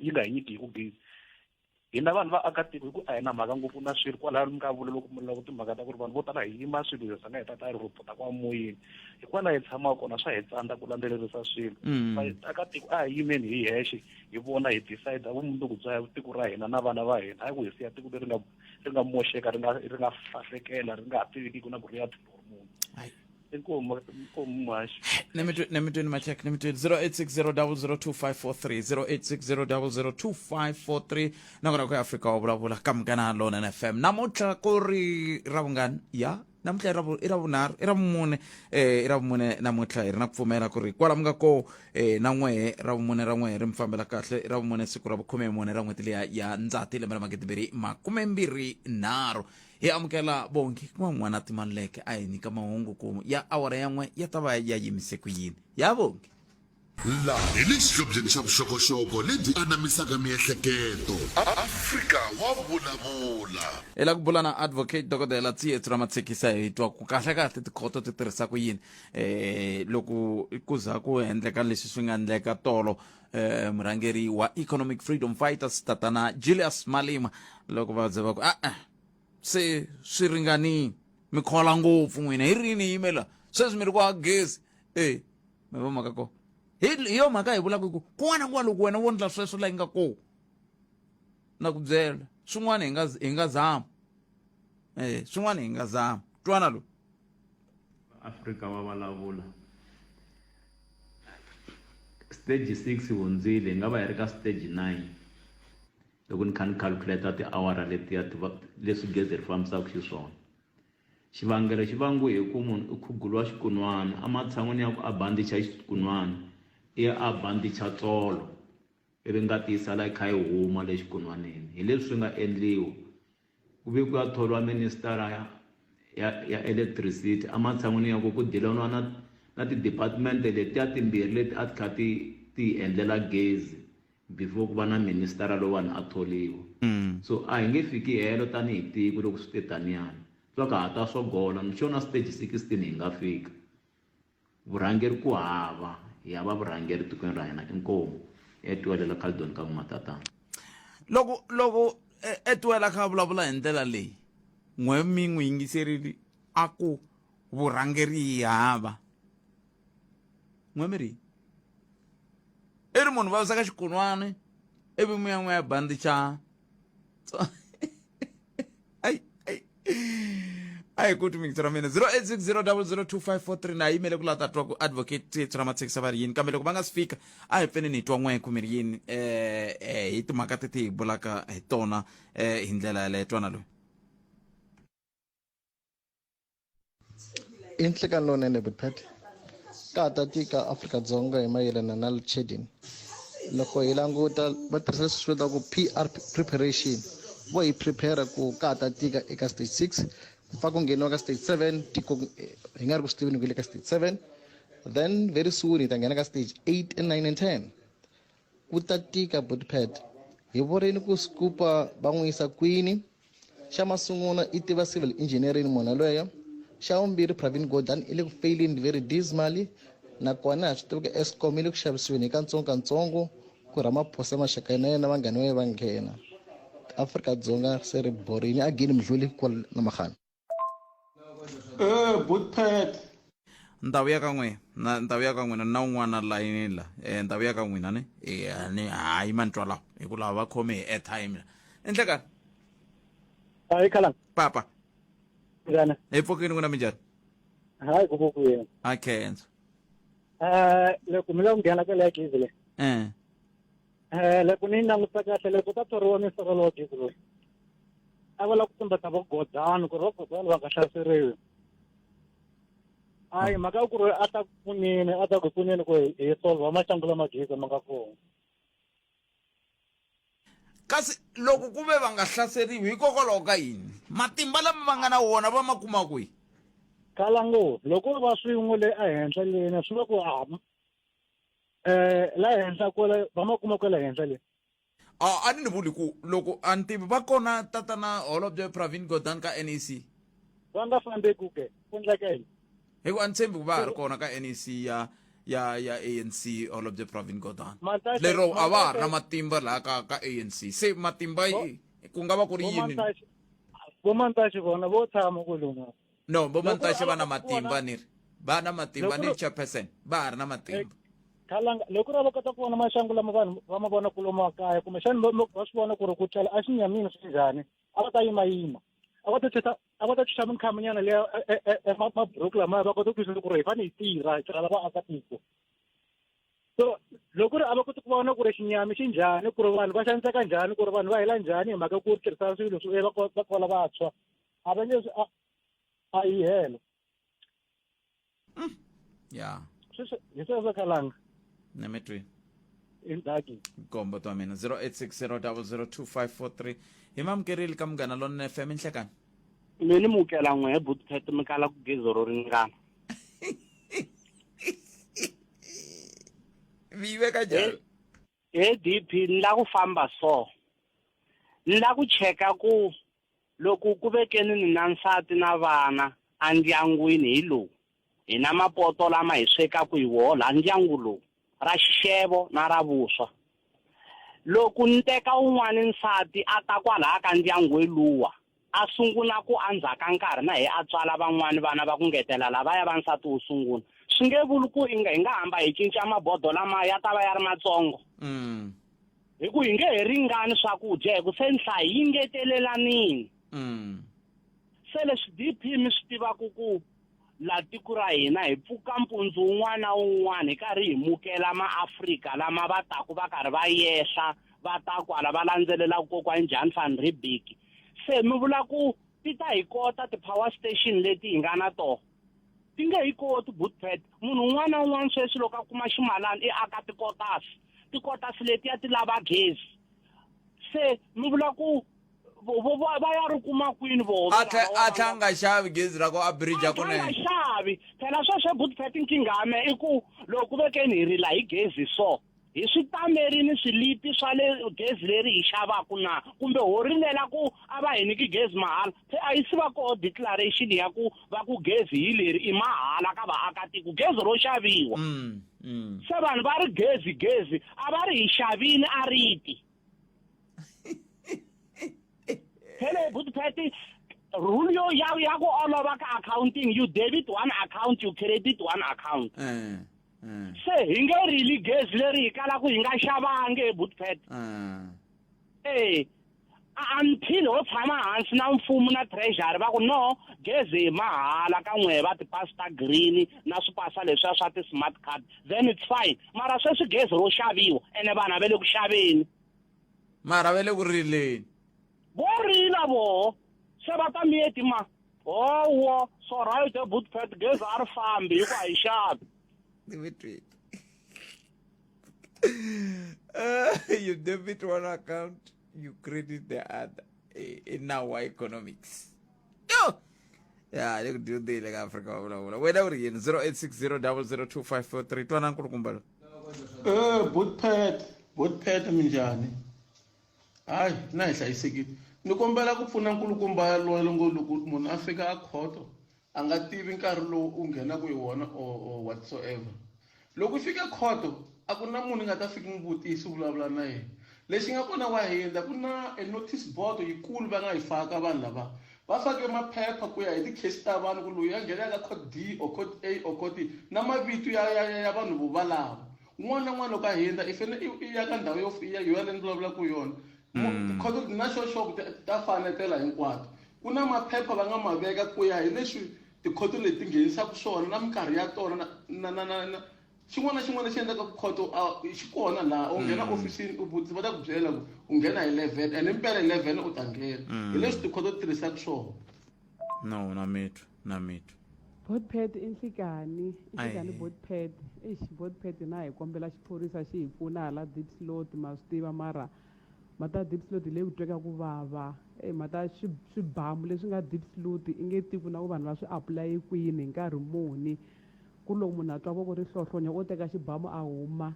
yi nga hi nyiki hi ku gezi Hina vanhu va aka tiko hi ku a hi na mhaka ngopfu na swilo kwalaya mi nga vula loko mi lava timhaka ta ku ri vanhu vo tala hi yima swilo hi rhanga hi ta ta rhopota kwa moyeni hikwalaho hi tshamaka kona swa hi tsandza ku landzelerisa swilo mm. aka tiko a hi yimeni hi hexe hi vona hi decide vumundzuku bya tiko ra hina na vana va hina hayi ku hi siya tiko leri nga ri nga moxeka ri nga ri nga fahlekela ri nga ha tiviki ku na ku ri ya tlhelo munhu Inkomu inkomu muhaxi. Nemitweni machek nemitweni 0860002543 0860002543 nakona ku Afrika wa vulavula ka Munghana Lonene FM namuntlha ku ri ra vungani ya namuntlha i ra i ra vunharhu i ra vumune eh i ra vumune namuntlha hi ri na ku pfumela ku ri kwala mi nga ko eh na n'wehe ra vumune ra n'wehe ri mi fambela kahle i ra vumune siku ra vukhume mune ra n'hweti liya ya ndzati lembe ra magidimbirhi makume mbirhi nharhu Hi amukela Bongi ku n'wana Timaleke a hi nyika mahungu ku ya awara ya n'we ya ta va ya yimise ku yini. Ya Bongi. Laha hi le xihlobyeni xa vuxokoxoko lebyi anamisaka miehleketo. Afrika wa vulavula. Hi la ku bula na Advocate Dokodela Tsietsi Ramatshekisa hi twa ku kahle-kahle tikhoto ti tirhisa ku yini eh loko ku za ku endleka leswi swi nga endleka tolo eh murhangeri wa Economic Freedom Fighters tatana Julius Malema loko va ze va ku a-e se swi ringanile mi khola ngopfu n'wina hi rini yimela sweswi mi ri ku gezi e mi va mhaka ko hi yo mhaka hi vulaka ku kun'wana na kun'wana loko wena wo ndla sweswo la yi nga kona na ku byela swin'wana hi nga hi nga zama eh swin'wana hi nga zama twana lo Afrika wa vulavula stage 6 hundzile hi nga va hi ri ka stage 9 loko ni kha ni calculate tiawara letiya leswi gezi ri fambisaka xiswona xivangelo xi vangiwe hi ku munhu i khuguliwa xikunwana ematshan'wini ya ku a bandicha xikunwana i ya a bandicha tsolo ivi ngati yi sala yi kha yi huma le xikunwanini hi leswi swi nga endliwa ku ve ku ya thoriwa minister ya ya ya electricity ematshan'wini ya ku ku dilaniwa na na ti-department letiya timbirhi leti a ti kha ti ti hi endlela gezi before ku va na minister lowani a tholiwa so a hi nge fiki helo tanihi tiko loko swi te taniyani. Twa ka ha ta swogola ni sure na stage 16 hi nga fika. Vurhangeri ku hava, hi hava vurhangeri tikweni ra hina inkomu. Etwelela Caledon ka n'watatana. Loko loko Etwela a kha a vulavula hi ndlela leyi n'we mi n'wi yingiserile a ku vurhangeri hi hava n'we mi ri i ri munhu vaviseka xikunwani ivi mi ya n'wi ya bandicha ai ai a hi kuti mingisi ra mina 0860002543 na yimele ku la ta twa ku advocate Tsietsi Ramathekisa va ri yini kambe loko va nga si fika a hi pfeneni hi twa n'we ku mi ri yini eh, eh hi timhaka teti hi bulaka hi tona eh hi ndlela yaleyo twana loyi I nhlikani lowunene Butpet ka ha ta tika Afrika-Dzonga hi mayelana na load shedding loko hi languta va tirhisa leswi swi vitaka P_R preparation vo hi prepare ku ka ha ta tika eka stage 6 ku pfa ku ngheniwa ka stage 7 tiko hi nga ri ku swi tiveni ku le ka stage 7 then very soon hi ta nghena ka stage 8 and 9 and 10 Ku ta tika Butpet. Hi vurini ku Scooper va n'wi yisa kwini? Xa masunguna i tiva civil engineering munhu yaloye. Xa vumbirhi Pravin Gordhan i le ku feyileni very dismally nakona ha swi tiva ku Eskom yi le ku xavisiweni hi kantsongo-kantsongo ku Ramaphosa maxaka na yena vanghana va yena va nghena. Afrika-Dzonga se ri borini again Mdluli kwala na Magana. Eh, Butpet. Ni ta vuya ka n'wina na ni ta vuya ka n'wina na un'wana layinini la eh ni ta vuya ka n'wina ni eh ni hayi ma ni twa laha hi ku lava va khome hi airtime la enhlekani hayi khala papa njhani hi pfukini n'wina minjhani hayi ku pfukini a khensa eh loko mi lava ku nghena ka leya gezi le eh eh loko ni languta kahle loko ta thoriwa misirhelo wa gezi loyi a va lava ku tumbeta vo Godani ku ri va Godani va nga hlaseriwi hayi mhaka ya ku ri a ta ku pfuneni a ta ku pfuneni ku hi solva maxangu lama gezi ma nga kona kasi loko ku ve va nga hlaseriwi hikokwalaho ka yini matimba lama va nga na wona va ma kuma kwihi kala ngopfu loko va swin'we le ehenhla lena swi va ku a eh la henhla kwala va ma kuma kwala henhla le a a ni ni vuli ku loko a ni tivi va kona tatana holobye Pravin Gordhan ka NEC va nga fambeki ke ku endleka yini hi ku a ni tshembi ku va ha ri kona ka NEC ya ya ya ANC holobye Pravin Gordhan lero a va ha ri na matimba laha ka ka ANC se matimba ku nga va ku ri yini vo Mantashe vona vo tshama kwalomu no vo Mantashe va na matimba ni ri va na matimba ni chairperson va ha ri na matimba Khalanga loko ri va kota ku vona maxangu lama vanhu va ma vona ku lomu makaya kumbexani va swi vona ku ri ku tlela a xinyamini swi njhani a va ta yimayima a va ta chucha a va ta chucha minkhamunyana leya e, e, e, maburuku lamaya va kota ku twisisa ku ri hi fanele hi tirha hi tirhela vaakatiko so loko ri a va koti ku vona ku ri xinyami xi njhani ku ri vanhu va xaniseka njhani ku ri vanhu va hela njhani hi mhaka ku tirhisa swilo swi va kola vantshwa a va nge a yi helo ya sweswo hi sweswo khalanga ni mi twini indzaki kombo twa mina 0860002543 hi mamukerile ka munghana lonene fm inhlekani mi ni mukela n'we butpet mi kala ku gezi ro ringana mi yi veka njhani he dp ni la ku famba so ni la ku cheka ku Loko ku vekeni ni na nsati na vana endyangwini hi lowu, hi na mapoto lama hi swekaka hi woho laha ndyangu lowu, ra xixevo na ra vuswa. Loko ni teka un'wana nsati a ta kwalaya ka ndyangu weluwa, a sungula ku endzhaku ka nkarhi na he a tswala van'wana vana va ku ngetela lavaya va nsati wo sungula, swi nge vuli ku hi nga hamba hi cinca mabodo lamaya ya ta va ya ri matsongo. Hi ku hi nge he ringani swakudya hi ku se nhlayo yi ngetelelanini. Se leswi DP mi swi tivaka ku la tiko ra hina hi pfuka mpundzu wun'wana na wun'wana hi karhi hi mukela maAfrika lama va taku va karhi va yehla va ta kwala va landzelela kokwani Jan van Riebeeck. Se mi vula ku ti ta hi kota ti-power station leti hi nga na tona? Ti nge hi koti Bootpad. Munhu un'wana na un'wana sweswi loko a kuma ximalana i aka tikotasi. Tikotasi letiya ti lava gezi. Se mi vula ku va ya ri kuma kwini voho? A tlhe a tlhe a nga xavi gezi ra ku a bridge A nga xavi. Phela sweswo Bootpad nkingha ya mehe i ku loko ku vekeni hi rila hi gezi so. Hi swi tamerini swilipi swa le gezi leri hi xavaku na kumbe ho rilela ku a va hi nyiki gezi mahala? Se a yi si va koho declaration ya ku va ku gezi hi leri i mahala ka vaakatiko, gezi ro xaviwa. Se vanhu va ri gezi gezi, a va ri hi xavini a ri ti. Hello, Buti Patty. Rule yo ya ya ku olova ka accounting, you debit one account, you credit one account. Se hi nge rili gezi leri hi kalaku hi nga xavangi he Buti Pat. Eh. Until ho tshama hansi na mfumo na treasury va ku no gezi hi mahala ka n'wehe va tipasi ta green na swipasa leswiya swa ti-smart card, then it's fine. Mara sweswi gezi ro xaviwa ene vanhu a va le ku xaveni. Mara va le ku rileni. Vo rila voho se va ta miyeti ma howo so right he Buti Pat, gezi a ri fambi hi ku a hi xavi. You debit one account, you credit the other. I nawu wa economics. Yo! Ya, le ku dyondzile ka Afrika wa vulavula. Wena u ri yini? 0860002543. Twana nkulukumba lo. Eh, Buti Pat, Buti Pat minjhani? Hayi, na hi hlayisekile. Ni kombela ku pfuna nkulukumba yaloye longo loko munhu a fika a khoto a nga tivi nkarhi lowu u nghenaka hi wona or, or whatsoever. Loko u fika khoto a ku na munhu i nga ta fika n'wi vutisa u vulavula na yena. Lexi nga kona wa hundza ku na a notice board yikulu va nga yi faka vanhu lava. Va fake maphepha ku ya hi ti-case ta vanhu ku loyi a nghena ka court D or court A or court E na mavito ya ya ya vanhu vo valavo. Un'wana na un'wana loko a hundza i fanele i ya ka ndhawu yo ya yona leyi ni vulavulaka hi yona. Tikhoto na xo xo ta fanetela hinkwato. Ku na maphepha va nga ma veka ku ya hi leswi tikhoto leti ti nghenisaka swona na minkarhi ya tona na na na na na xin'wana na xin'wana lexi endlaka khoto a xi kona laha u nghena ofisini u vutisa va ta ku byela ku u nghena hi 11 and impela 11 u ta nghena hi leswi tikhoto ti tirhisaka swona. No, na mitwa, na mitwa. Botpad i nhlikani, i nhlikani Ahee. Botpad. Eish Botpad na hi kombela xiphorisa xi hi pfuna hala Diepsloot ma swi tiva mara mhaka ya Diepsloot hi leyi ku tweka ku vava. Ey mhaka ya swi swibamu leswi nga Diepsloot i nge tivi na ku vanhu va swi apply kwini hi nkarhi muni. Ku ri loko munhu a twa voko ri hlohlonya o teka xibamu a huma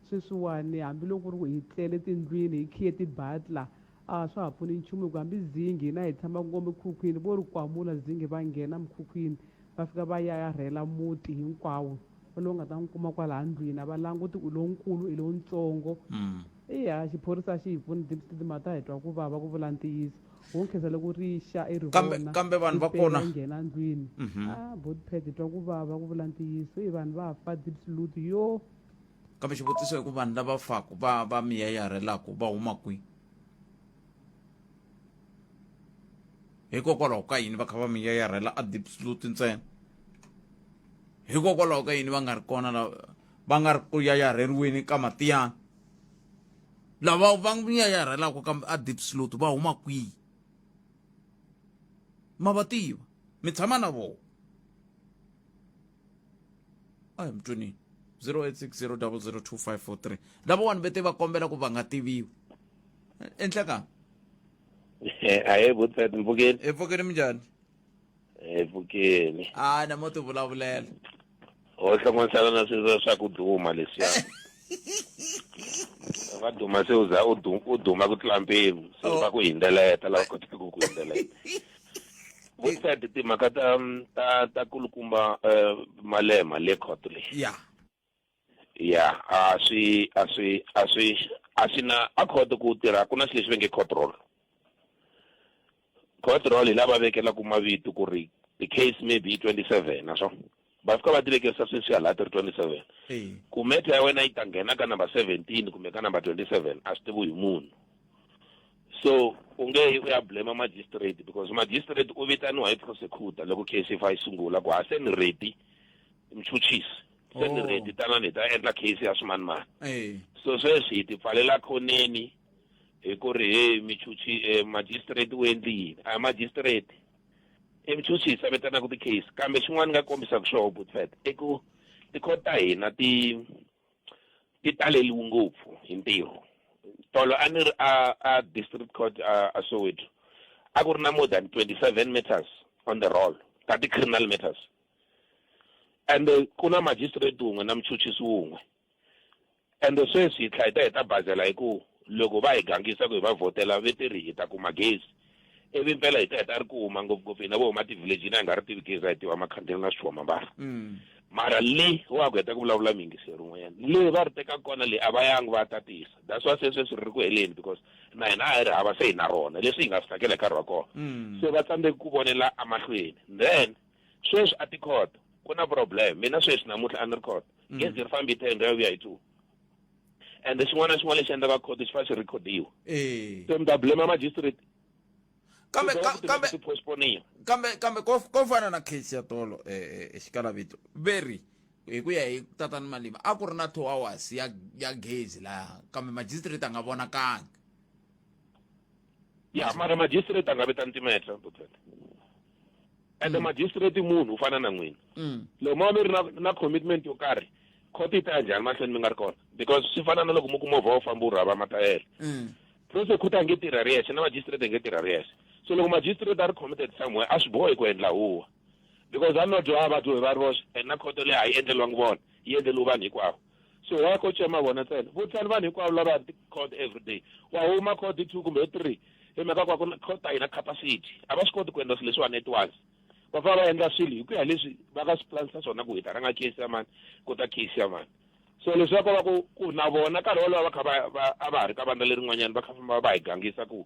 sweswiwani hambiloko ku ri ku hi tlele tindlwini hi khiye ti-butler a swa ha pfuni nchumu hi ku hambi zinghi hina hi tshamaka ngo mikhukhwini vo ri kwamula zinghi va nghena mikhukhwini va fika va yayarhela muti hinkwawo lowu nga ta n'wi kuma kwalaha ndlwini a va languti ku i lonkulu i lowuntsongo eya xiphorisa a xi hi pfuni timhaka ta hi twa ku vava ku vula ntiyiso wo nkhensa loko ri xa i ri Kambe- vona kambe vanhu ri va pela kona. ri nghena ndlwini a botpad hi twa ku vava ku vula ntiyiso i vanhu va fa Diepsloot yo. Kambe xivutiso i ku vanhu lava faku va va mi yayarhelaku va huma kwihi? Hikokwalaho ka yini va kha va mi yayarhela a Diepsloot ntsena? Hikokwalaho ka yini va nga ri kona la va nga ri ku yayarheriweni ka Matiyani? Lava va mi yayarhelaka ka a Diepsloot va huma kwihi? Ma va tiva, mi tshama na vona. A hi mi twanini. 0860002543 lavawani ve te va kombela ku va nga tiviwi. Enhlekani. Ahee Butfet, mpfukeni. Hi pfukeni minjhani? Hi pfukeni. A na mo ti vulavulela. Ho hlongonisana na swilo swa ku duma leswiya. Va duma se u za u u duma ku tlula mpimo se va ku hindzeleta lava kotaka ku ku hindzeleta. Butfet, timhaka ta ta ta kulukumba Malema le court leyi. Ya. Ya, a swi a swi a swi a swi na a court ku tirha ku na xilo lexi va nge court roll. Court roll hi lava vekelaka mavito ku ri the case may be 27 na swona va fika va ti vekerisa sweswi hala ti ri 27 ku meta ya wena yi ta nghena ka number 17 kumbe ka number 27 a swi tiviwi hi munhu. So u nge yi u ya blame magistrate because magistrate u vitaniwa hi prosecutor loko case yi fa yi sungula ku ha se ni ready mchuchisi se ni ready tanani hi ta endla case ya swimanimani. So sweswi hi ti pfalela khoneni hi ku ri hey michuchi magistrate u endli yini? A magistrate i michuchisi a vitanaka ti-case. Kambe xin'wana ni nga kombisaka xoho Butfet i ku tikhoto ta hina ti ti taleliwe ngopfu hi ntirho. Tolo a ni ri a a district court a a Soweto a ku ri na more than 27 matters on the roll ta ti-criminal matters and ku na magistrate wun'we na muchuchisi wun'we. Ende sweswi hi tlhela hi ta hi ta bazela hi ku loko va hi gangisa ku hi va vhotela ve ti ri hi ta kuma gezi ivi mpela hi ta hi ta ri kuma ngopfungopfu hina vo huma tivhilejini a hi nga ri tivi gezi a hi tiva makhandlela na swichomambara mm. mara le wa ku heta ku vulavula miyingiseri un'wanyana le va ri teka kona le a va yangi va tatisa that's why se sweswi ri ri ku heleni because na hina a hi ri hava se hi na rona leswi hi nga swi tsakela hi nkarhi wa kona mm. se va tsandzeki ku vonela emahlweni then sweswi a tikhoto ku na problem mina sweswi namuntlha a ni ri khoto mm. gezi ri fambi ten ri ya vuya hi two and xin'wana na xin'wana lexi endlaka khoto xi fanele xi rhekhodiwa eh. se mi ta blame magistrate kambe kambe kambe kambe ko ko fana na case ya tolo eh, eh xikalavito veri hi ku ya hi tatani malima a ku ri na two hours ya ya gezi laha kambe magistrate a nga vonakangi ya mara magistrate a nga vitani timetra ende mm. magistrate munhu u fana na n'wina mm. loko mo va mi ri na, na commitment yo karhi court yi ta ya njhani mahlweni mi nga ri kona because swi fana na loko mi ku movha wo famba wu rhava matayele mm. prosecutor a nge tirha ri yexe na magistrate a nge tirha ri yexe so loko magistrate a ri committed somewhere a swi bohi ku endla huwa because a no dyoha vadyohi va ri voxe and na khoto leyi a yi endleriwangi vona yi endleriwe vanhu hinkwavo so wa ko cema vona ntsena vutisani vanhu hinkwavo lava court every day wa huma court hi two kumbe hi three hi mhaka kwa ku court a yi na capacity a va swi koti ku endla swilo leswiwani at once va fanele va endla swilo hi ku ya leswi va nga swi planisa swona ku hi ta rhanga case ya mani ku ta case ya mani so leswi va ko va ku ku na vona nkarhi wolowo va kha va va a va ha ri ka vandla lerin'wanyana va kha famba va hi gangisa ku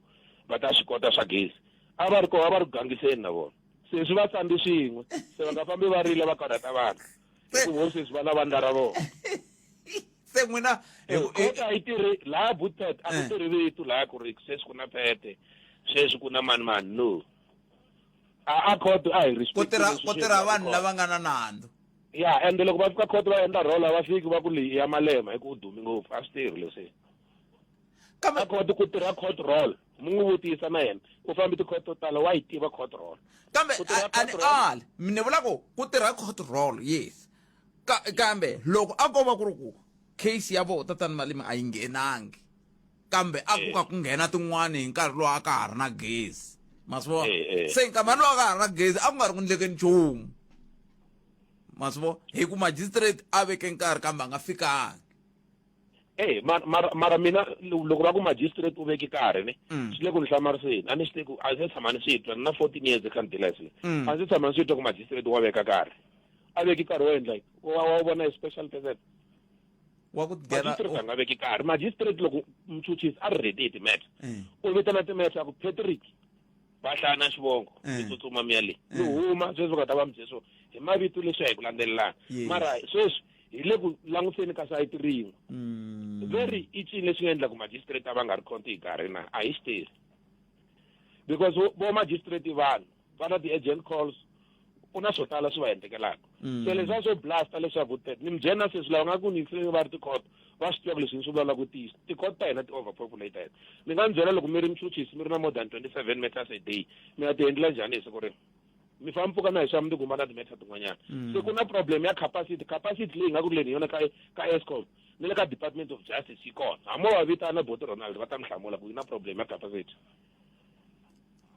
va ta swi kota swa gezi a va ri kona a va ri ku gangiseni na vona se swi va tsambi swin'we se va nga fambi va rila va karhata vanhu ku vo sweswi va na vandla ra vona se n'wina kota a yi tirhi laha butpet a ku eh. tirhi vito laha ku ri sweswi ku na pete sweswi ku na mani mani no a a khoto a hi respect ku tirha ku tirha vanhu lava nga na nandzu ya ende loko va fika khoto va endla role a va fiki va ku leyi ya malema hi ku u dumi ngopfu a swi tirhi leswi kambe a khoto ku tirha court roll mu n'wi vutisa na yena u fambi tikhoto to tala wa yi tiva court roll kambe a ni ali ni vula ku ku tirha court roll yes Ka, kambe loko a ko va ku ri ku case ya vo tatani malimi a yi nghenangi kambe a ku ka ku nghena tin'wani hi nkarhi lowu a ka ha ri na gezi ma swi vona eh, eh. se nkarhi lowu a ka ha ri na gezi a ku nga ri ku ndlekeni nchumu ma swi vona hi ku magistrate a veke nkarhi kambe a nga fikangi Eh, mara, mara, mara mina loko va ku magistrate u veke karhi ne mm. swi le ku ni hlamariseni a ni swi tivi a ndzi tshama ni swi twa ni na 14 years kha ni dila swilo mm. a ndzi tshama ni swi twa ku magistrate wa veka karhi a veki karhi wo endla wa wa vona hi special person wa ku magistrate a nga veki karhi magistrate loko muchuchisi a ri ready hi timetha mm. u vitana timetha ku Patrick va hlaya na xivongo mi eh. tsutsuma mi ya le mi eh. huma sweswi va nga ta va mi byele swona hi mavito leswi a hi ku landzelelana mara sweswi hi le ku langutiseni ka sayiti rin'we mm. very i cini leswi nga endla ku magistrate a va nga ri khonti hi nkarhi na a hi swi tivi because vo magistrate vanhu va na ti-agent calls ku na swo tala swi va endlekelaka mm. se leswiya swo blasta leswaku ni mi byela na sweswi lava nga ku ni va ri tikhoto va swi tiva leswi ni swi vulavulaka tiyisa tikhoto ta hina ti-overpopulated mi nga ni byela loko mi ri muchuchisi mi ri na more than 27 meters a day mi ya ti endlela njhani hi siku rin'we mi famba mpfuka na hi swa mundzuku va na timetha tin'wanyana mm. se ku na problem ya capacity capacity leyi nga ku rileni yona ka ka escom ni le ka department of justice yi kona hambi va vitana boti ronald va ta mi hlamula ku yi na problem ya capacity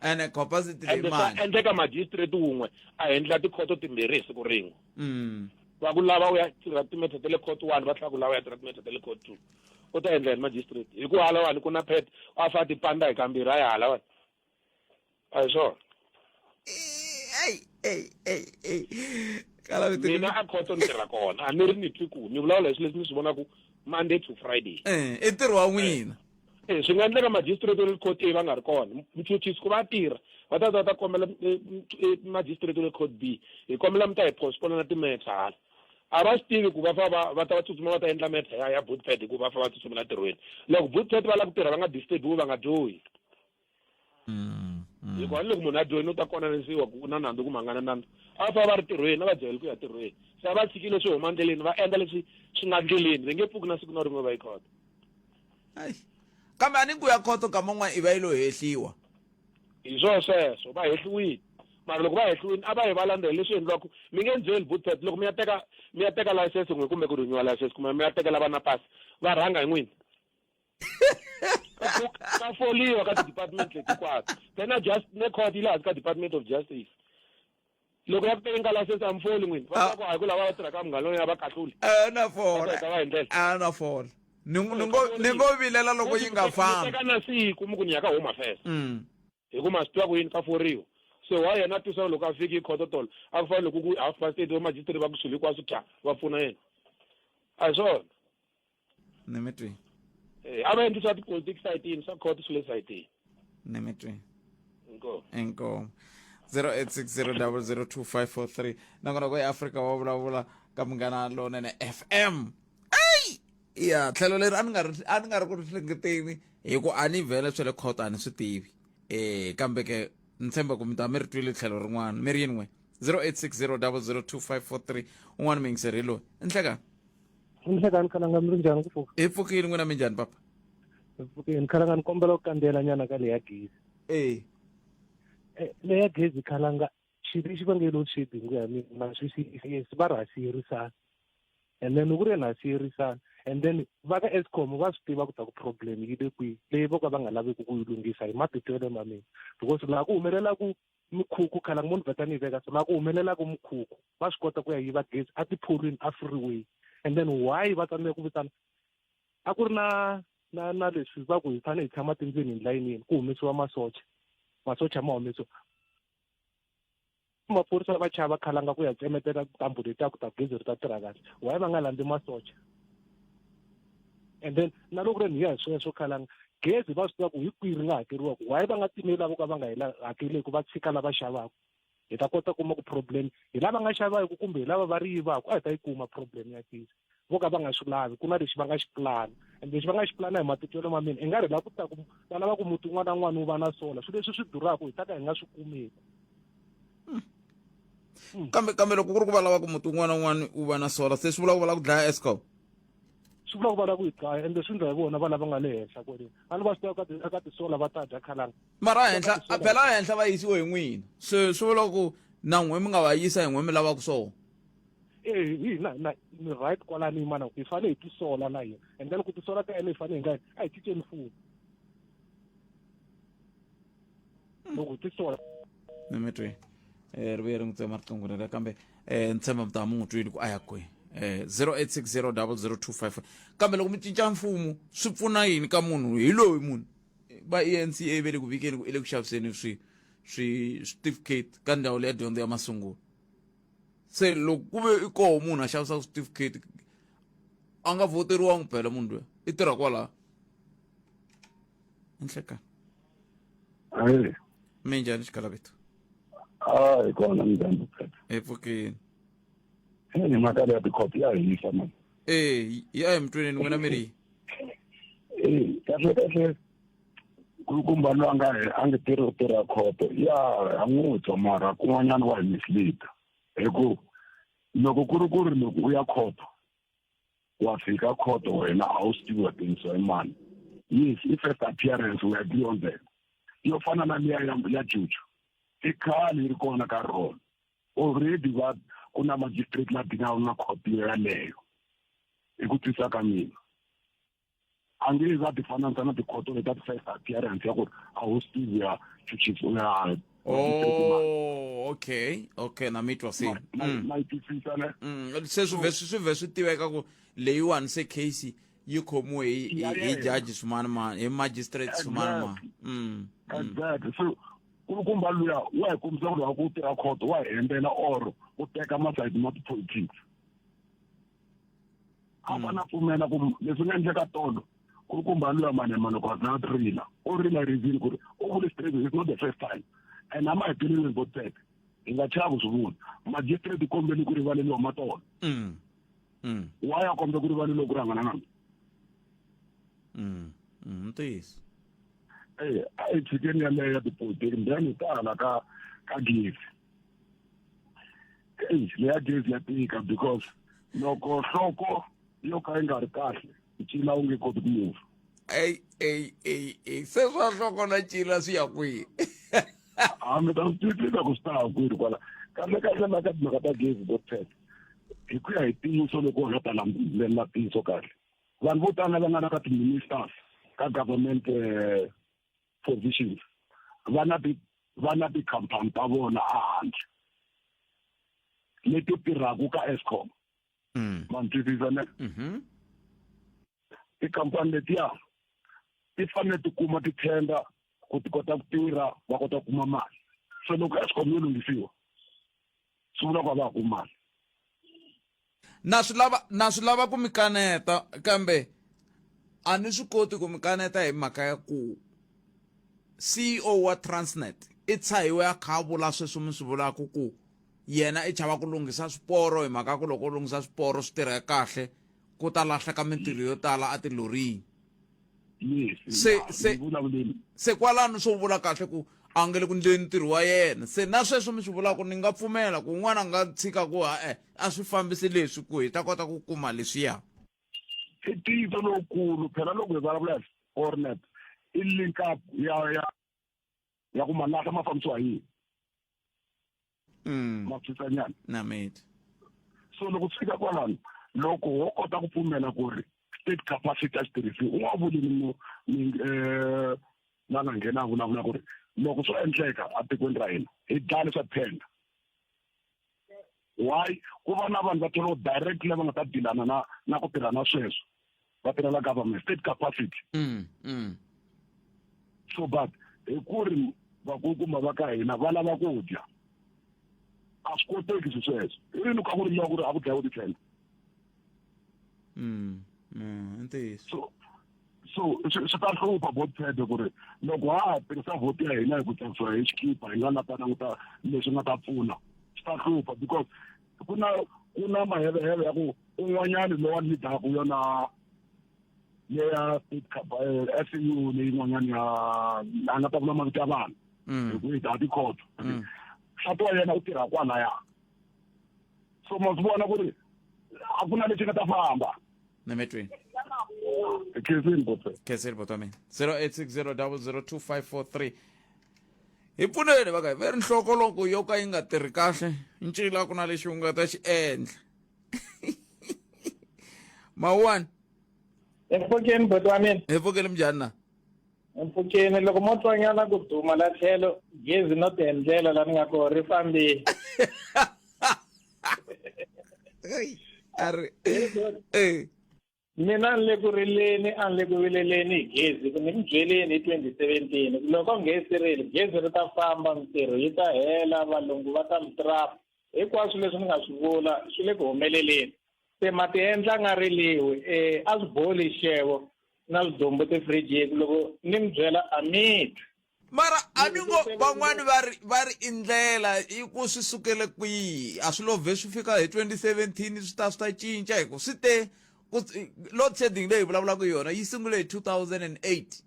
ene capacity leyi mani endleka magistrate wun'we a endla tikhoto timbirhi hi siku rin'we mm. va ku lava u ya tirha timetha ta le court one va tlhela ku lava u ya tirha timetha ta le court two u ta endla yini magistrate hi ku hala wani ku na pet a fa ti panda hi kambirhi a ya hala wani a hi swona mina a khoto ni tirha kona a ni ri ni twi ku ni vulavula hi swilo leswi ni swi vonaku monday to friday eh, i ntirho wa n'wina eh, swi nga endleka magistrate wa le court a va nga ri kona muchuchisi ku va tirha va ta ta va ta kombela eh, magistrate wa le court b hi kombela mi ta hi postpone na timetha hala a va swi tivi ku va fa va va ta va tsutsuma va ta endla metha ya ya bootpad hikuva va fa va tsutsumela ntirhweni loko bootpad va lava ku tirha va nga disturbiwi va nga dyohi mm, mm. hikuva ni loko munhu a dyohini u ta konanisiwa ku u na nandzu kumbe a nga na nandzu a fa va ri tirhweni a va jaheli ku ya tirhweni se a va tshikile swi huma ndleleni va endla leswi swi nga ndleleni va nge pfuki na siku na rin'we va yi khoto kambe a ni ku ya khoto nkama un'wana i va yi lo hehliwa hi swona sweswo va hehliwile mara loko va hehliwile a va yi va landzela leswi endliwaka mi nge ndzeli bootpad loko mi ya teka mi ya teka license n'we kumbe ku renewa license kumbe mi ya tekela vana pasi va rhanga hi n'wina ka foliwa ka ti-department leti hinkwato then a just ne court yi le hansi ka department of justice loko ya ku tekeni ka license a mi foli n'wina va ku hayi ku lava va tirhaka munghana loyi a va kahluli a na fola va hi ndlela a na fola Ni ni ngo ni ngo vilela loko yi nga fambi. Teka na siku mi ku ni ya ka Home Affairs. Mm. Hi ku ma swi tiva ku yini ka foriwa. Se wa yena twisa loko a fiki khoto tolo a ku fana loko ku 8:30 va magistrate va ku swilo hinkwaswo tya va pfuna yena. A hi swona. Ni mi twi. Eh, a va endli swa tipolitiki sayitini swa khoto swi le sayitini. Ni mi twi. Inkomu. Inkomu. 0860002543 nakona ku eAfrika wa vulavula ka Munghana Lonene FM. Ey! Ya tlhelo leri a ni nga ri a ni nga ri ku ri hleketeni hi ku a ni vhele swa le khoto a ni swi tivi. Eh kambe ke ni tshemba ku mi ta mi ri twile tlhelo rin'wana mi ri yini n'we 0860002543 un'wana muyingiseri hi loyi nhlekani Nhlekani khalanga mi ri njhani ku pfuka? Hi pfukile n'wina mi njhani papa? Hi pfukile khalanga ni kombela ku kandziyela nyana ka leya gezi. Eh. Eh, leya gezi khalanga xi lexi va nge load shedding ku ya mina swi yes va ri ha siyerisana and then ku ri yena ha siyerisana and then va ka Eskom va swi tiva ku ta ku problem yi le kwihi leyi vo ka va nga laveki ku yi lunghisa hi matitwelo ma mina because laha ku humelelaku mikhukhu khalanga mo ni vheta ni yi veka so laha ku humelelaku mikhukhu va swi kota ku ya yiva gezi a tipholwini a freeway and then why va tsandzeka ku vitana a ku ri na na na leswi va ku hi fanele hi tshama tindlwini hi layinini ku humesiwa masocha masocha ma humesiwa maphorisa va chava khalanga ku ya tsemetela ntambu letiya ku ta gezi ri ta tirha kahle why va nga landzi masocha and then na loko ri ni ya hi sweswo khalanga gezi va swi tiva ku hi kwihi ri nga hakeriwaka why va nga timeli lavo ka va nga hakeleki va tshika lava xavaka hi ta kota kuma ku problem hi lava nga xavaka kumbe hi lava va ri yivaka a hi ta yi kuma problem ya gezi vo ka va nga swi lavi ku na lexi va nga xi pulana and lexi va nga xi pulana hi matitwelo ma mina i nga ri la ku ta ku va lava ku muti wun'wana na wun'wana wu va na sola swilo leswi swi duraka hi ta ka hi nga swi kumeki kambe kambe loko ku ri ku va lava ku muti wun'wana na wun'wana wu va na sola se swi vula ku va lava ku dlaya Eskom swi vula ku va lava ku yi dlaya ende swi ndla hi vona va lava nga le henhla kwaleni a ni va swi tiva eka tisola va ta dya khalanga mara henhla a phela henhla va yisiwe hi n'wina se swi vula ku na n'we mi nga va yisa hi n'we mi lavaka swona eh hi na na ni right kwalani yimana hi fanele hi tisola na hina and then ku tisola ka yena hi fanele hi nga a hi cinceni mfumo loko hi tisola ni mi twi eh ri vuye ri n'wi tsema riqingho rera kambe eh ni tshemba mi ta mi n'wi twile ku a ya kwihi eh 08600025 kambe loko mi cinca mfumo swi pfuna yini ka munhu hi loyi munhu va ENCA va le ku vikeni ku i le ku xaviseni swi swi certificate ka ndzawulo ya dyondzo ya masungulo se loko ku ve i koho munhu a xavisaka certificate a nga voteriwangi phela munhu loyi i tirha kwalaho enhlekani Hayi. Minjhani xikalaveto? Ah, hi kona minjhani Vuphephe? Hi pfukile. Hey, mhaka leya tikhopi ya hisa mani. Eh, ya emtweni n'wina mi ri. Eh, kahle kahle kulukumba loyi a nga a nge tirhi ku tirha khoto ya ha n'wi twa mara kun'wanyana wa hi mislead hi ku loko ku ri ku ri loko u ya khoto wa fika khoto wena a wu swi tivi wa tengisiwa i mani yes i first appearance we agree on that yo fana na liya ya ya juju i khale yi ri kona ka rona already va ku na magistrate la dingaku na khoto yaleyo hi ku twisisa ka mina a nge va ti fananisa na tikhoto leti ta ti-first appearance ya ku ri a wu swi tivi ya chuchisi u ya Oh, okay okay na mi twa se na yi twisisa ne mm, se swi vhe swi vhe swi tiveka ku leyiwani se case yi khomiwe hi hi judge swimanimani hi magistrate swimanimani mm, mm. exactly so kulukumba luya wa hi kombisa ku loko ku tirha khoto wa hi hembela or u teka masayiti ma ti-politics a mm. fana pfumela ku leswi nga endleka tolo kulukumba luya manema loko a za a rila u rila reason ku ri u vule straight it's not the first time and a mahetelelweni vo tseke hi nga chavi swi vula magistrate kombeli ku rivaleliwa matolo mm. mm. wa ya kombe ku rivaleliwa ku ri hangana na ntiyiso e a hi tshikeni yaleyo ya tipolitiki then hi ta hala ka ka gezi eyi leya gezi ya tika because loko nhloko yo ka yi nga ri kahle ncila wu nge koti ku move ey ey ey ey se swa nhloko na ncila swi ya kwihi a mi ta swi twisisa ku swi ta ya kwihi kwala kahle kahle la ka timhaka ta gezi to tsheta hi ku ya hi ntiyiso loko u nga ta landzelela ntiyiso kahle vanhu vo tala va nga na ka ti-ministers ka government eh, positions va na ti va na tikhampani ta vona ehandle leti tirhaka ka Eskom mm. ma ni twisisa ne mm-hmm. Tikhampani letiya ti fanele ti kuma ti-tender ku ti kota ku tirha va kota ku kuma mali. So loko Eskom yo lunghisiwa swi vula ku a va ha kumi mali. Na swi lava na swi lava ku mi kaneta kambe a ni swi koti ku mi kaneta hi mhaka ya ku CEO wa Transnet i tshahiwe a kha a vula sweswo mi swi vulaka ku yena i chava ku lunghisa swiporo hi mhaka ku loko u lunghisa swiporo swi tirha kahle ku ta lahleka mintirho yo tala atilorini. Yes, se ya, se ni vulavuleni. Se kwalano swo vula kahle ku a nge le ku ndleni ntirho wa yena. Se na sweswo mi swi vulaka ni nga pfumela ku un'wana a nga tshika ku ha-e a swi fambisi leswi ku hi ta kota ku kuma leswiya. I ntiyiso lowukulu phela loko hi vulavula hi Ornet i link up ya ya ya ku malahla ma fambisiwa hi yini. Ma twisisa Na mate. So loko swi fika kwalano loko wo kota ku pfumela ku ri state capacity a xi tirhisiwi u nga vuli ni mu ni eh la nga nghena a vulavula ku ri loko swo endleka etikweni ra hina hi dlaya leswa tender. Why ku va na vanhu va thoriwa directly lava nga ta dilana na na ku tirha na sweswo va tirhela government state capacity. So but hi ku ri vakulukumba va ka hina va lava ku dya a swi koteki swi sweswo i rini ka ku ri ku ri a ku dlayiwe ti-tender. I ntiyiso. So swi swi ta hlupha both side ku ri loko ha ha tirhisa vote ya hina hi ku tsakisiwa hi xikipa hi nga la ta languta leswi nga ta pfuna swi ta hlupha because ku na ku na maheveheve ya ku un'wanyani lowa leadaka yona leya state SU leyin'wanyani ya a nga ta vula mavito ya vanhu hi ku hi tikhoto nsati wa yena u tirha kwalaya so ma swi vona ku ri a ku na lexi nga ta famba. Nemetweni. Khensini bote. Khensini bote wa mina. 0860002543. Hi pfuneni va ka ve ri nhloko loko yo ka yi nga tirhi kahle ncila ku na lexi u nga ta xi endla. Mawuwani. Empfukeni boti wa mina. Empfukeni minjhani na? Empfukeni loko mo twanyana ku duma la tlhelo gezi no tiendlela la ni nga koho ri fambile. A ri eh Mina ni le ku rileni a ni le ku vileleni hi gezi ku ni mi byeleni hi 2017 ku loko gezi rile gezi ri ta famba mintirho yi ta hela valungu va ta mi trap hinkwaswo leswi ni nga swi vula swi le ku humeleleni se ma ti endla nga riliwi eh a swi boli xixevo na swidumbu tifirijini loko ni mi byela a mi twi. Mara a ni ngo van'wani va ri va ri i ndlela i ku swi sukele kwihi a swi lo vhe swi fika hi 2017 swi ta swi ta cinca hi ku swi te ku load shedding leyi hi vulavulaka hi yona yi sungule hi 2008.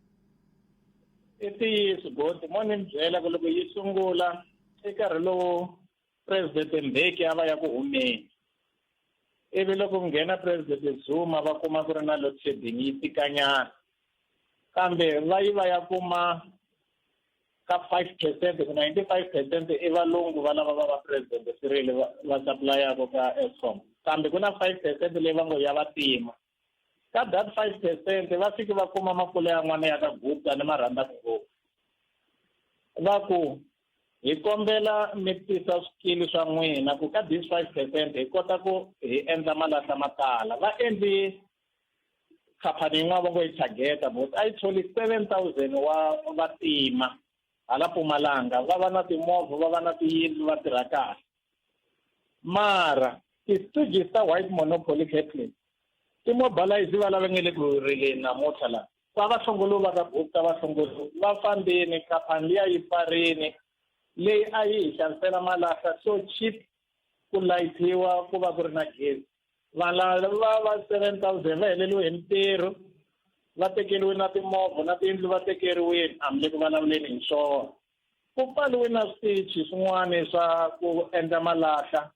I ntiyiso godi mo ni mi byela ku loko yi sungula i nkarhi lowu Presidente Mbeki a va ya ku humeni ivi loko ku nghena Presidente Zuma va kuma ku ri na load shedding yi tikanyana kambe va yi va ya kuma ka 5% ku 95% i valungu va lava va va Presidente Cyril va va supply-aka ka Eskom kambe ku na 5% leyi va ngo ya vantima ka that 5% va fike va kuma mapfula yan'wana ya ka Gupta ni ma rhandzaka ngopfu va ku hi kombela mi tisa swikili swa n'wina ku ka this 5% hi kota ku hi endla malahla ma tala va endli khampani yin'wana va ngo yi Targeta but a yi tholi 7000 wa vantima hala Mpumalanga va va na timovha va va na tiyindlu va tirha kahle mara ti-stooges ta white monopoly capital ti mobilize va lava nge le ku rileni namuntlha laha va va hlongoliwi va ka Gupta va hlongoliwi va fambini khampani liya yi pfarini leyi a yi hi xavisela malahla so cheap ku layithiwa ku va ku ri na gezi vanhu lava va 7000 va heleriwe hi mintirho va tekeriwe na timovha na tiyindlu va tekeriwile a mi le ku vulavuleni hi swona ku pfaliwe na switichi swin'wana swa ku endla malahla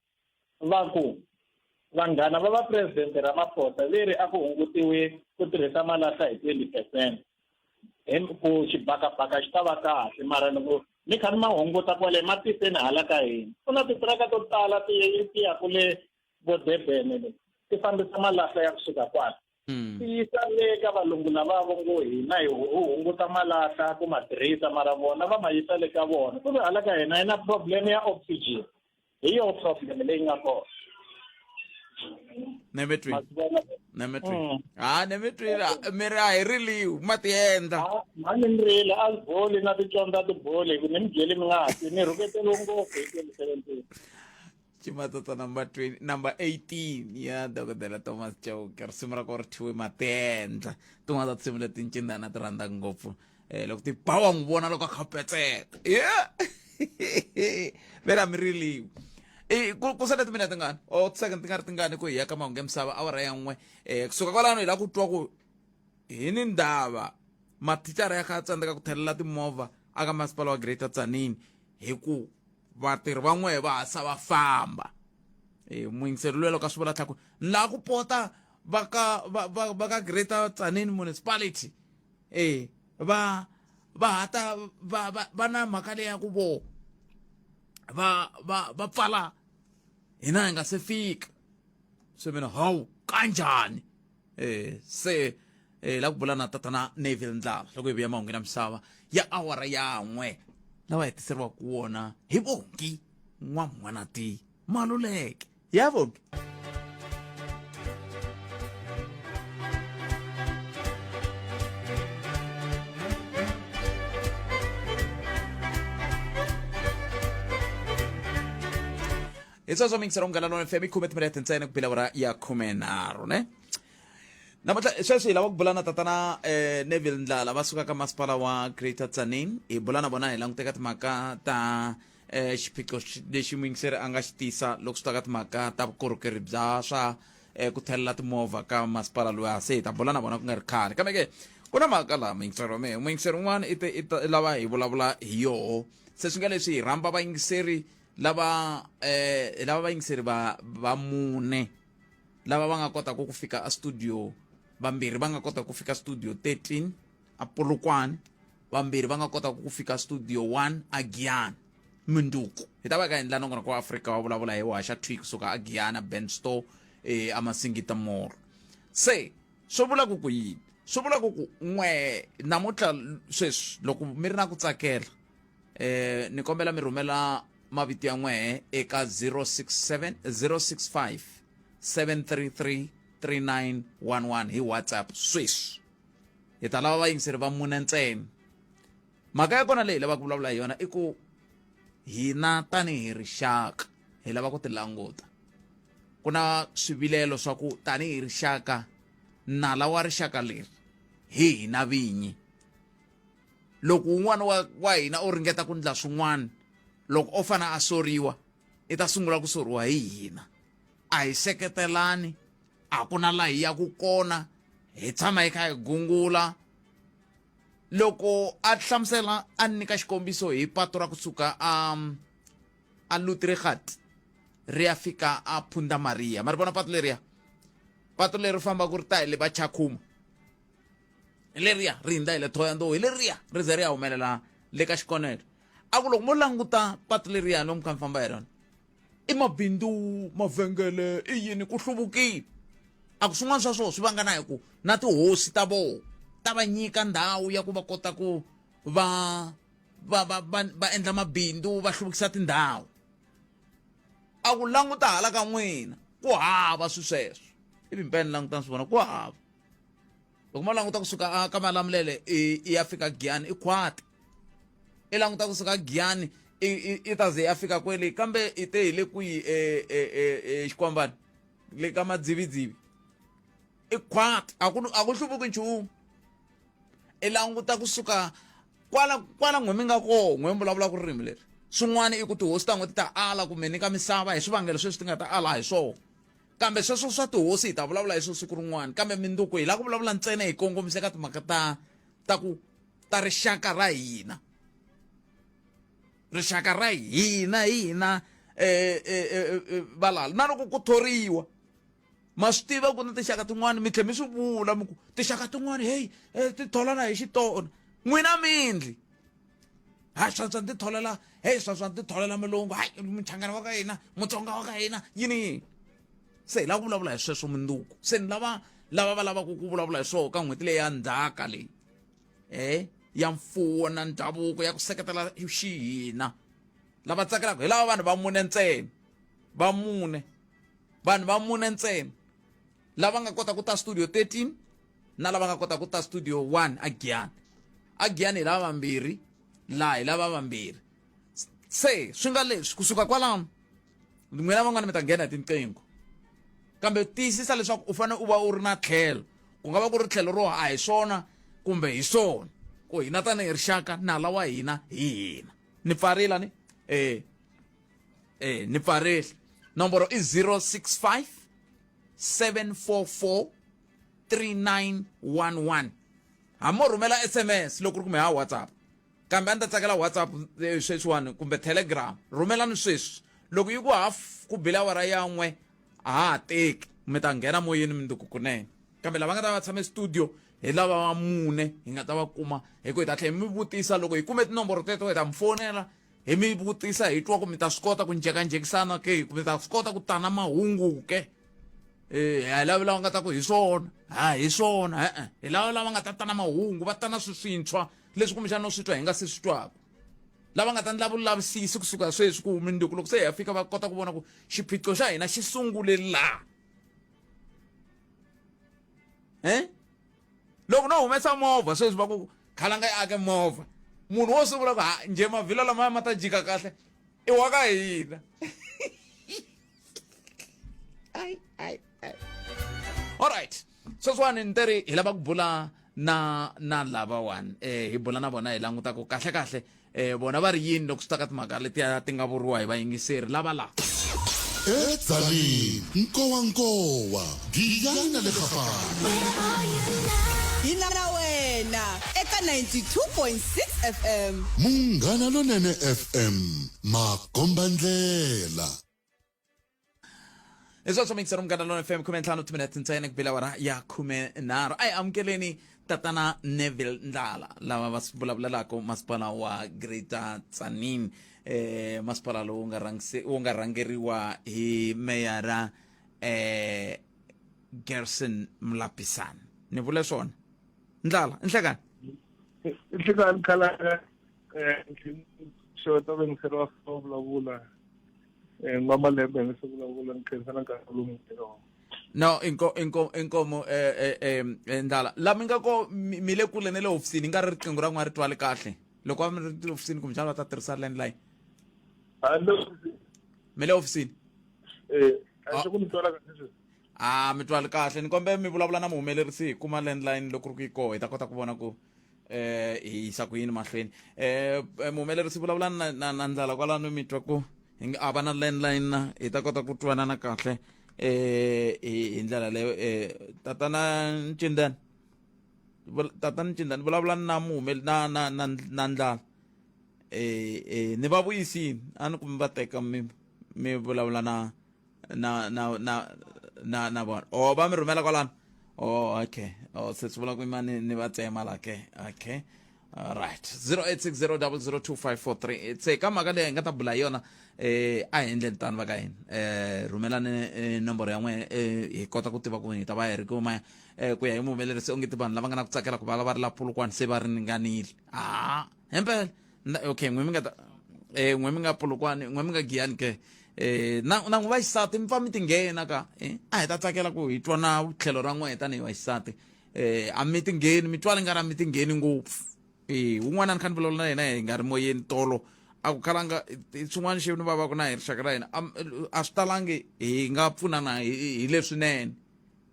va ku vanghana va va presidente Ramaphosa ve ri a ku hungutiwe ku tirhisa malahla hi 20 percent ku xibakabaka xi ta va kahle mara loko mi kha mi ma hunguta kwale ma tiseni hala ka hina ku na titiraka to tala ti ti ya ku le vo Durban le ti fambisa malahla ya kusuka kwala ti yisa le ka valungu lava vo ngo hina hi hunguta malahla ku ma tirhisa mara vona va ma yisa le ka vona ku ve hala ka hina yi na problem ya oxygen hi yo problem leyi nga kona. Nemetwini. Nemetwini. Ha nemetwini mi ri a hi riliwi ma ti endla. Mhani ni rila a swi boli na ticondzo a ti boli hi ku ni mi byeli mi nga twi ni rhuketeliwe ngopfu hi 2017. Chimatata number 20 number 18 ya dokodela Thomas Chauke risimu ra kona ri thyiwe Matendla tin'wana ta tinsimu leti ncindana ti rhandzaka ngopfu eh loko ti ba wa n'wi vona loko a kha petseka yeah vera mi riliwi i ku ku sale timinete tingani o ti-second ti nga ri tingani ku hi ya ka mahungu ya misava awara ya n'we um kusuka kwalano hi lava ku twa ku hi ni ndava mathicara ya kha a tsandzeka ku thelela timovha aka masipala wa greater tzaneen hi ku vatirhi va n'we va hasa va famba e muyingiseri luya loko a swi vula tlhaku ni lava ku pota va ka va va va ka greater tzaneen municipality e va va hata va va va na mhaka leya ku vo va va va pfala hina hi nga se fika se mina hawu kanjhani eh se eh la ku bula na tatana Neville Ndlala loko hi vuya mahungu ya misava ya awara yan'we lawa hetiseriwaka wona hi Bongi N'wamwanati Maluleke ya Bongi hi sweswo mingisela munghana lona fm i khume timinete ntsena ku bila wura ya khumenharhu ne namuntlha sweswi hi lava ku bula na tatana eh, neville ndlala va suka ka masipala wa greater tzaneen hi bula na vona hi languteka timhaka ta eh, xiphiqo lexi muyingiseri a nga xi tisa loko swi ta ka timhaka ta vukorhokeri bya swa eh, ku thelela timovha ka masipala luya se hi ta bula na vona ku nga ri khale kambe ke ku na mhaka laha muyingiseri wa mehe muyingiseri un'wana i te i ta i lava hi vulavula hi yoho se swi nga leswi hi rhamba vayingiseri lava eh lava vayingiseri va va mune lava va nga kotaka ku fika a studio vambirhi va nga kota ku fika studio 13 a Polokwane vambirhi va nga kotaka ku fika studio 1 a Giyani munduku hi ta va ka endla nongonoko wa Afrika wa vulavula hi waxa thwi kusuka a Giyani Ben Store eh a Masingita Mall se swi vula ku ku yini swi vula ku ku n'we namuntlha sweswi loko mi ri na ku tsakela eh ni kombela mi rhumela mavito ya n'wehe eka 067 065 733 3911 hi whatsapp sweswi hi ta lava vayingiseri va mune ntsena mhaka ya kona leyi hi lavaka ku vulavula hi yona i ku hina tanihi rixaka hi lava ku tilanguta ku na swivilelo swa ku tanihi rixaka nala wa rixaka leri hi hina vinyi loko un'wana wa, wa hina o ringeta ku ndla swin'wana loko o fana a soriwa i ta sungula ku soriwa hi hina a hi seketelani a ku na laha hi yaku kona hi tshama hi kha hi gungula loko a hlamusela a nyika xikombiso hi pato ra kusuka a a Lutregat ri ya fika a Phunda Maria ma ri vona pato leriya pato leri fambaka ri ta hi le va Chakhuma hi leriya ri hindza hi le Thohoyandou hi leriya ri ze ri ya humelela le ka xikonelo a ku loko mo languta patu leriya lomu kha mi famba hi rona i mabindzu mavhengele i yini ku hluvukile a ku swin'wana swa swona swi vanga na hi ku na tihosi ta voho ta va nyika ndhawu ya ku va kota ku va va va va va endla mabindzu va hluvukisa tindhawu a ku languta hala ka n'wina ku hava swi sweswo ivi mpela ni languta ni swi vona ku hava loko mo languta kusuka ka malamulele i ya fika giyani i khwati i languta kusuka giyani i ta ze ya fika kwele kambe i te hi le kwihi exikwambani le ka madzividzivi i khwati a ku a ku hluvuki nchumu i languta kusuka kwala kwala n'we mi nga koho n'we mi vulavulaka ririmi leri swin'wana i ku tihosi ta n'we ti ta ala kumbe nyika misava hi swivangelo sweswi ti nga ta ala hi swona kambe sweswo swa tihosi hi ta vulavula hi swo siku rin'wana kambe minduku hi lava ku vulavula ntsena hi kongomise ka timhaka ta ta ku ta rixaka ra hina rixaka ra hina hina eh, eh, eh, eh valala na loko ku thoriwa ma swi tiva ku na tinxaka tin'wana mi tlhe mi swi vula mi ku tinxaka tin'wana heyi eh, ti tholana hi xitona n'wina mindli ha swa ti tholela hey swa swa ti tholela mulungu hayi muchangana wa ka hina mutsonga wa ka hina yini yini se hi lava ku vulavula hi sweswo munduku se ni lava lava va lavaka ku vulavula hi swoho ka n'hweti leyi ya ndzhaka leyi eh ya mfuwo na ndhavuko ya ku seketela xihina lava tsakelaka hi lava vanhu va mune ntsena va mune Vanhu va mune ntsena lava nga kota ku ta studio 13 na lava nga kota ku ta studio 1 a Giyani. A Giyani hi lava vambirhi, laha hi lava vambirhi. Se swi nga leswi kusuka kwalano n'wina van'wana mi ta nghena hi tinqingho kambe tiyisisa leswaku u fanele u va u ri na tlhelo ku nga va ku ri tlhelo ro a hi swona kumbe hi swona ku hina tanihi rixaka nala wa hina hi hina ni pfarila ni eh eh ni pfarile nomboro i 065 744 3911 hamo rhumela sms loko ri kume ha whatsapp kambe a ni ta tsakela whatsapp eh, sweswiwani kumbe telegram rhumelani sweswi loko yi ku half ku bile awara ya n'we a ha ha teki mi ta nghena moyeni minduku kunene kambe lava nga ta va tshame studio hi lava va mune hi nga ta va kuma hi ku hi ta tlhela mi vutisa loko hi kume tinomboro teto hi ta mi fonela hi mi vutisa hi twa ku mi ta swi kota ku njhekanjhekisana ke mi ta swi kota ku tana mahungu ke eh hi lavi lava nga ta ku hi swona ha hi swona e-e hi lava lava nga ta tana mahungu va tana swi swintshwa leswi kumbexana no swi twa hi nga se swi twaka lava nga ta ndla vulavisisi kusuka sweswi ku minduku loko se hi ya fika va kota ku vona ku xiphiqo xa hina xi sungule laha eh loko no humesa movha sweswi va ku khalanga yi ake movha munhu wo sungula ku ha njhe mavhilo lamaya ma ta jika kahle i wa ka hina ai ai ai alright sweswiwani ni teri hi lava ku bula na na lavawani eh hi bula na vona hi languta ku kahle kahle eh vona va ri yini loko swi ta ka timhaka letiya ti nga vuriwa hi vayingiseri lava la edzaleni nkowankowa giyani na le kgapana Hi na wena eka 92.6 FM. Munghana Lonene FM makombandlela hi sweswo mixero munghana lona fm 15 timinete ntsena ku bela awara ya 13 a hi amukeleni tatana neville ndlala lava va vulavulelaka masipala wa greater tsanin eh masipala lowu nga rhangise wu nga rhangeriwa hi meyara eh gerson mlapisani ni vule swona ndlala nhlekani nhlekani khalanga eh xeweta vayingiseri va vulavula eh n'wamalembe ni se vulavula ni khensa na nkarhi lowu mi no inko inko inkomo eh eh, eh, eh ndlala la mi nga ko mi le kule ne le hofisini nga ri riqingho ra n'wana ri twali kahle loko va mi ri hofisini kumbexana va ta tirhisa landline mi le hofisini eh a swi ku mi twala kahle sweswi a mi twali kahle ni kombe mi vulavula na muhumelerisi hi kuma landline loko ri ku yi koho hi ta kota ku vona ku eh hi yisa ku yini mahlweni eh, eh muhumelerisi vulavula na, na, na ndlala kwalano mi twa ku hi nga a va na landline na hi ta kota ku twanana kahle eh hi ndlela leyo eh tatana Ncindani tatana Ncindani vulavula na muhumeli na na na na ndlala eh eh ni va vuyisini a ni kumbe va teka mi mi vulavula na na na na na na vona o va mi rhumela kwalano oh okay oh se swi vula ku imani ni va tsema la ke okay right 0860002543 se ka mhaka leyi hi nga ta bula hi yona eh a hi endleni tano va ka hina eh rhumelani eh, nomboro ya n'we eh, hi kota ku tiva ku hi ta va hi ri kuma eh, ku ya hi muhumelerisi onge ti vanhu lava nga na ku tsakela ku va va ri la pulukwani se va ringanile a hempela okay n'we mi nga ta eh n'we mi nga pulukwani n'we mi nga giyani ke eh na na n'we vaxisati mi pfa mi tinghena ka eh a hi ta tsakela ku hi twa na tlhelo ra n'we tanihi vaxisati eh a mi tingheni mi twala nga ra mi tingheni ngopfu eh un'wana ni kha ni vulavula na yena hi nga ri moyeni tolo a ku khalanga swin'wana xi ni vava ku na hi rixaka ra hina a swi talangi hi nga pfunana hi leswinene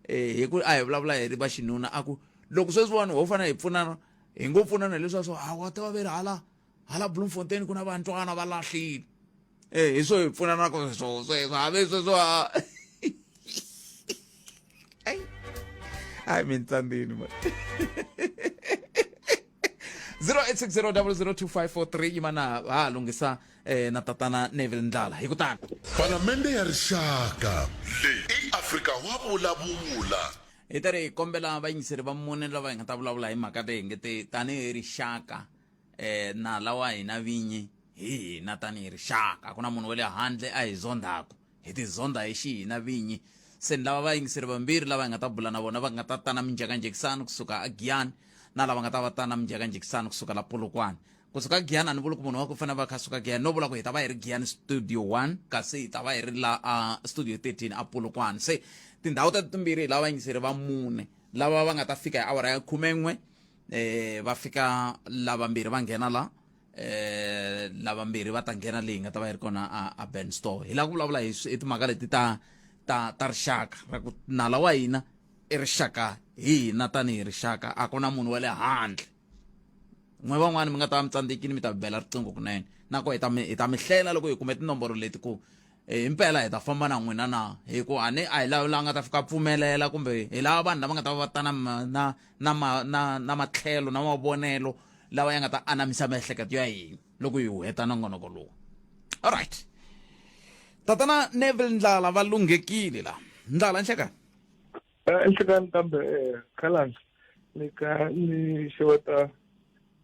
eh hi ku a hi vulavula hi ri va xinuna a ku loko sweswiwani ho fanele hi pfunana hi ngo pfunana hileswiya swo hawa ta va ve ri hala hala bloemfontein ku na vantwana va lahlile e hi swo hi pfunana ku swo sweswo habe sweswo ha hayi mintsandzini ma 0860002543 yima na ha lunghisa eh, na tatana Neville Ndlala hi ku tana Palamende ya Rixaka leyi i Afrika wa vulavula Hi ta ri hi kombela vayingiseri va mune lava hi nga ta vulavula hi mhaka leyi nge te tanihi rixaka um nala wa hina vinyi hi hina tanihi rixaka a ku na munhu wa le handle a hi zondhaku hi ti zondha hi xihina vinyi se ni lava vayingiseri vambirhi lava hi nga ta bula na vona va nga ta tana minjhekanjhekisano kusuka agiyani na lava nga ta va tana minjhekanjhekisano kusuka la polokwane. Kusuka Giyani a ni vuli ku munhu wa ku fanele va kha suka Giyani, no vula ku hi ta va hi ri Giyani studio 1 kasi hi ta va hi ri la a studio 13 a Polokwane. Se tindhawu teto timbirhi hi lava vayingiseri va mune lava va nga ta fika hi awara ya 11 va fika lavambirhi va nghena la lavambirhi va ta nghena leyi nga ta va yi ri kona a Ben Store. Hi lava ku vulavula hi hi timhaka leti ta ta ta rixaka ra ku nala wa hina i rixaka hi hina tanihi rixaka, a ku na munhu wa le handle. N'we van'wani mi nga ta va mi tsandzekile mi ta bela riqingho kunene, na ko hi ta mi hi ta mi hlela loko hi kume tinomboro leti ku himpela hi ta famba na n'wina na, hi ku a ni a hi lavi la nga ta fika pfumelela kumbe hi lava vanhu lava nga ta va va ta na na na na na matlhelo na mavonelo lawa ya nga ta anamisa miehleketo ya hina loko hi wu heta nongonoko lowu. Alright, tatana Neville Ndlala va lunghekile la. Ndlala, nhlekani. Enhlekani kambe khalanga ni ka ni xeweta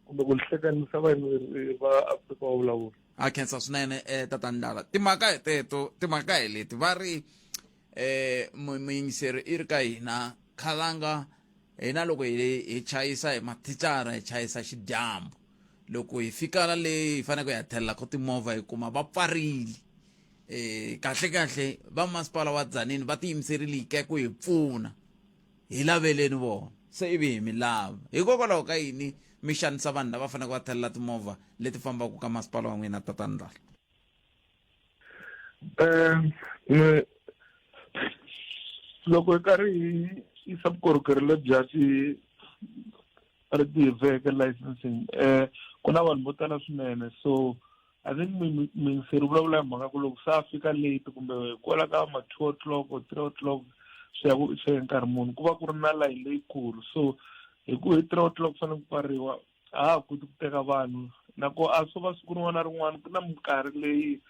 kumbe ku hlekanisa vayimeri va Afrika wa vulavula. A khensa swinene tata Ndlala. Timhaka hi teto, timhaka hi leti va ri muyingiseri i ri ka hina khalanga hina loko hi chayisa hi mathicara hi chayisa xidyambu, loko hi fika la le hi faneleke hi ya thelela ko timovha hi kuma va pfarile. Kahle kahle va masipala wa Tzaneen va tiyimiserile ke ku hi pfuna, hi laveleni vona se ivi hi mi lava. Hikokwalaho ka yini mi xanisa vanhu lava faneleke va thelela timovha leti fambaka ka masipala wa n'wina, tata Ndlala? Loko hi karhi hi yisa vukorhokeri lebya ti ri ti-vehicle licensing, ku na vanhu vo tala swinene, so I think muyingiseri vulavula hi mhaka ku loko se a fika late kumbe kwala ka ma 2 o'clock or 3 o'clock swi ya ku swi nkarhi muni, ku va ku ri na layini leyikulu. So hi ku hi 3 o'clock fanele ku pfariwa, a ha ha koti ku teka vanhu, na ko a swo va siku rin'wana na rin'wana ku na minkarhi leyi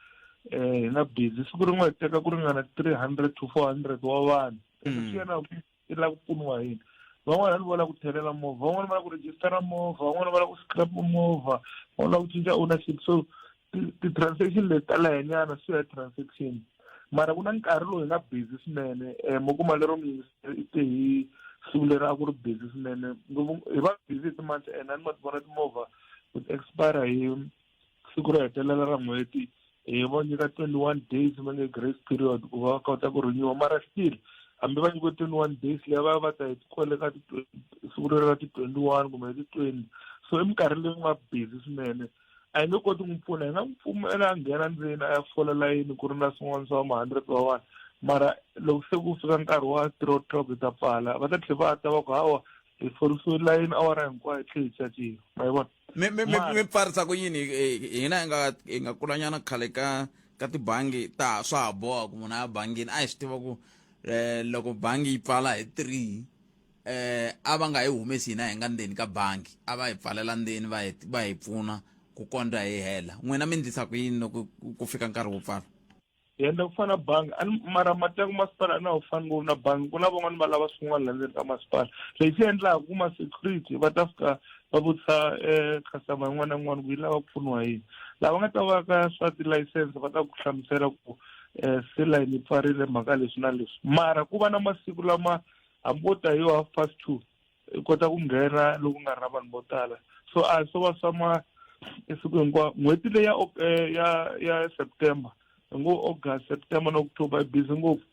hi nga busy. Siku rin'wana hi teka ku ringana 300 to 400 wa vanhu. Swi ya na ku i lava ku pfuniwa hi yini. Van'wana va lava ku thelela movha, van'wana va lava ku rejistara movha, van'wana va lava ku scrap movha, van'wana va lava ku cinca ownership. So ti-transaction leti ta lehenyana swi ya transaction, mara ku na nkarhi lowu hi nga busy swinene. Mo kuma lero i te hi siku leri a ku ri busy swinene ngopfu, hi va busy hi ti-month end, a ni ma ti vona timovha ku ti expire hi siku ro hetelela ra n'hweti, hi va nyika 21 days va nge grace period ku va kota ku renewa, mara still hambi va nyikiwe 21 days leyi va va ta hi kwale ka siku leri ra ti-21 kumbe hi ti-20. So i minkarhi leyi nga busy swinene, a hi nge koti ku n'wi pfuna. Hi nga n'wi pfumela a nghena ndzeni a ya fola layini ku ri na swin'wana swa ma-hundred wa vanhu, mara loko se ku fika nkarhi wa 3 o'clock hi ta pfala, va ta tlhela va ta va ku hawa hi forisiwe layini awara hinkwayo hi tlhe hi caciwa, ma yi vona. Mi mi mi mi pfarisa ku yini? Hina hi nga hi nga kulanyana khale ka ka tibangi ta swa ha boha ku munhu a ya bangini, a hi swi tiva ku loko bangi yi pfala hi 3 a va nga hi humesi hina hi nga ndzeni ka bangi, a va hi pfalela ndzeni va hi va hi pfuna ku kondza hi hela. N'wina mi ndlisa ku yini loko ku fika nkarhi wo pfala? Hi endla ku fana na bangi, a ni mara matiko masipala a na wu fani ngopfu na bangi, ku na van'wani va lava swin'wana la ndzeni ka masipala. Lexi endlaka ku ma security va ta fika va vutisa customer yin'wana na yin'wana ku yi lava ku pfuniwa yini. Lava nga ta va ka swa tilayisense va ta ku hlamusela ku se layini yi pfarile mhaka leswi na leswi, mara ku va na masiku lama hambi wo ta hi yo 2:30 i kota ku nghena loko nga ri na vanhu vo tala. So a swo va swa ma siku hinkwawo. N'hweti leyi ya ya ya September, hi ngo August, September na October hi busy ngopfu,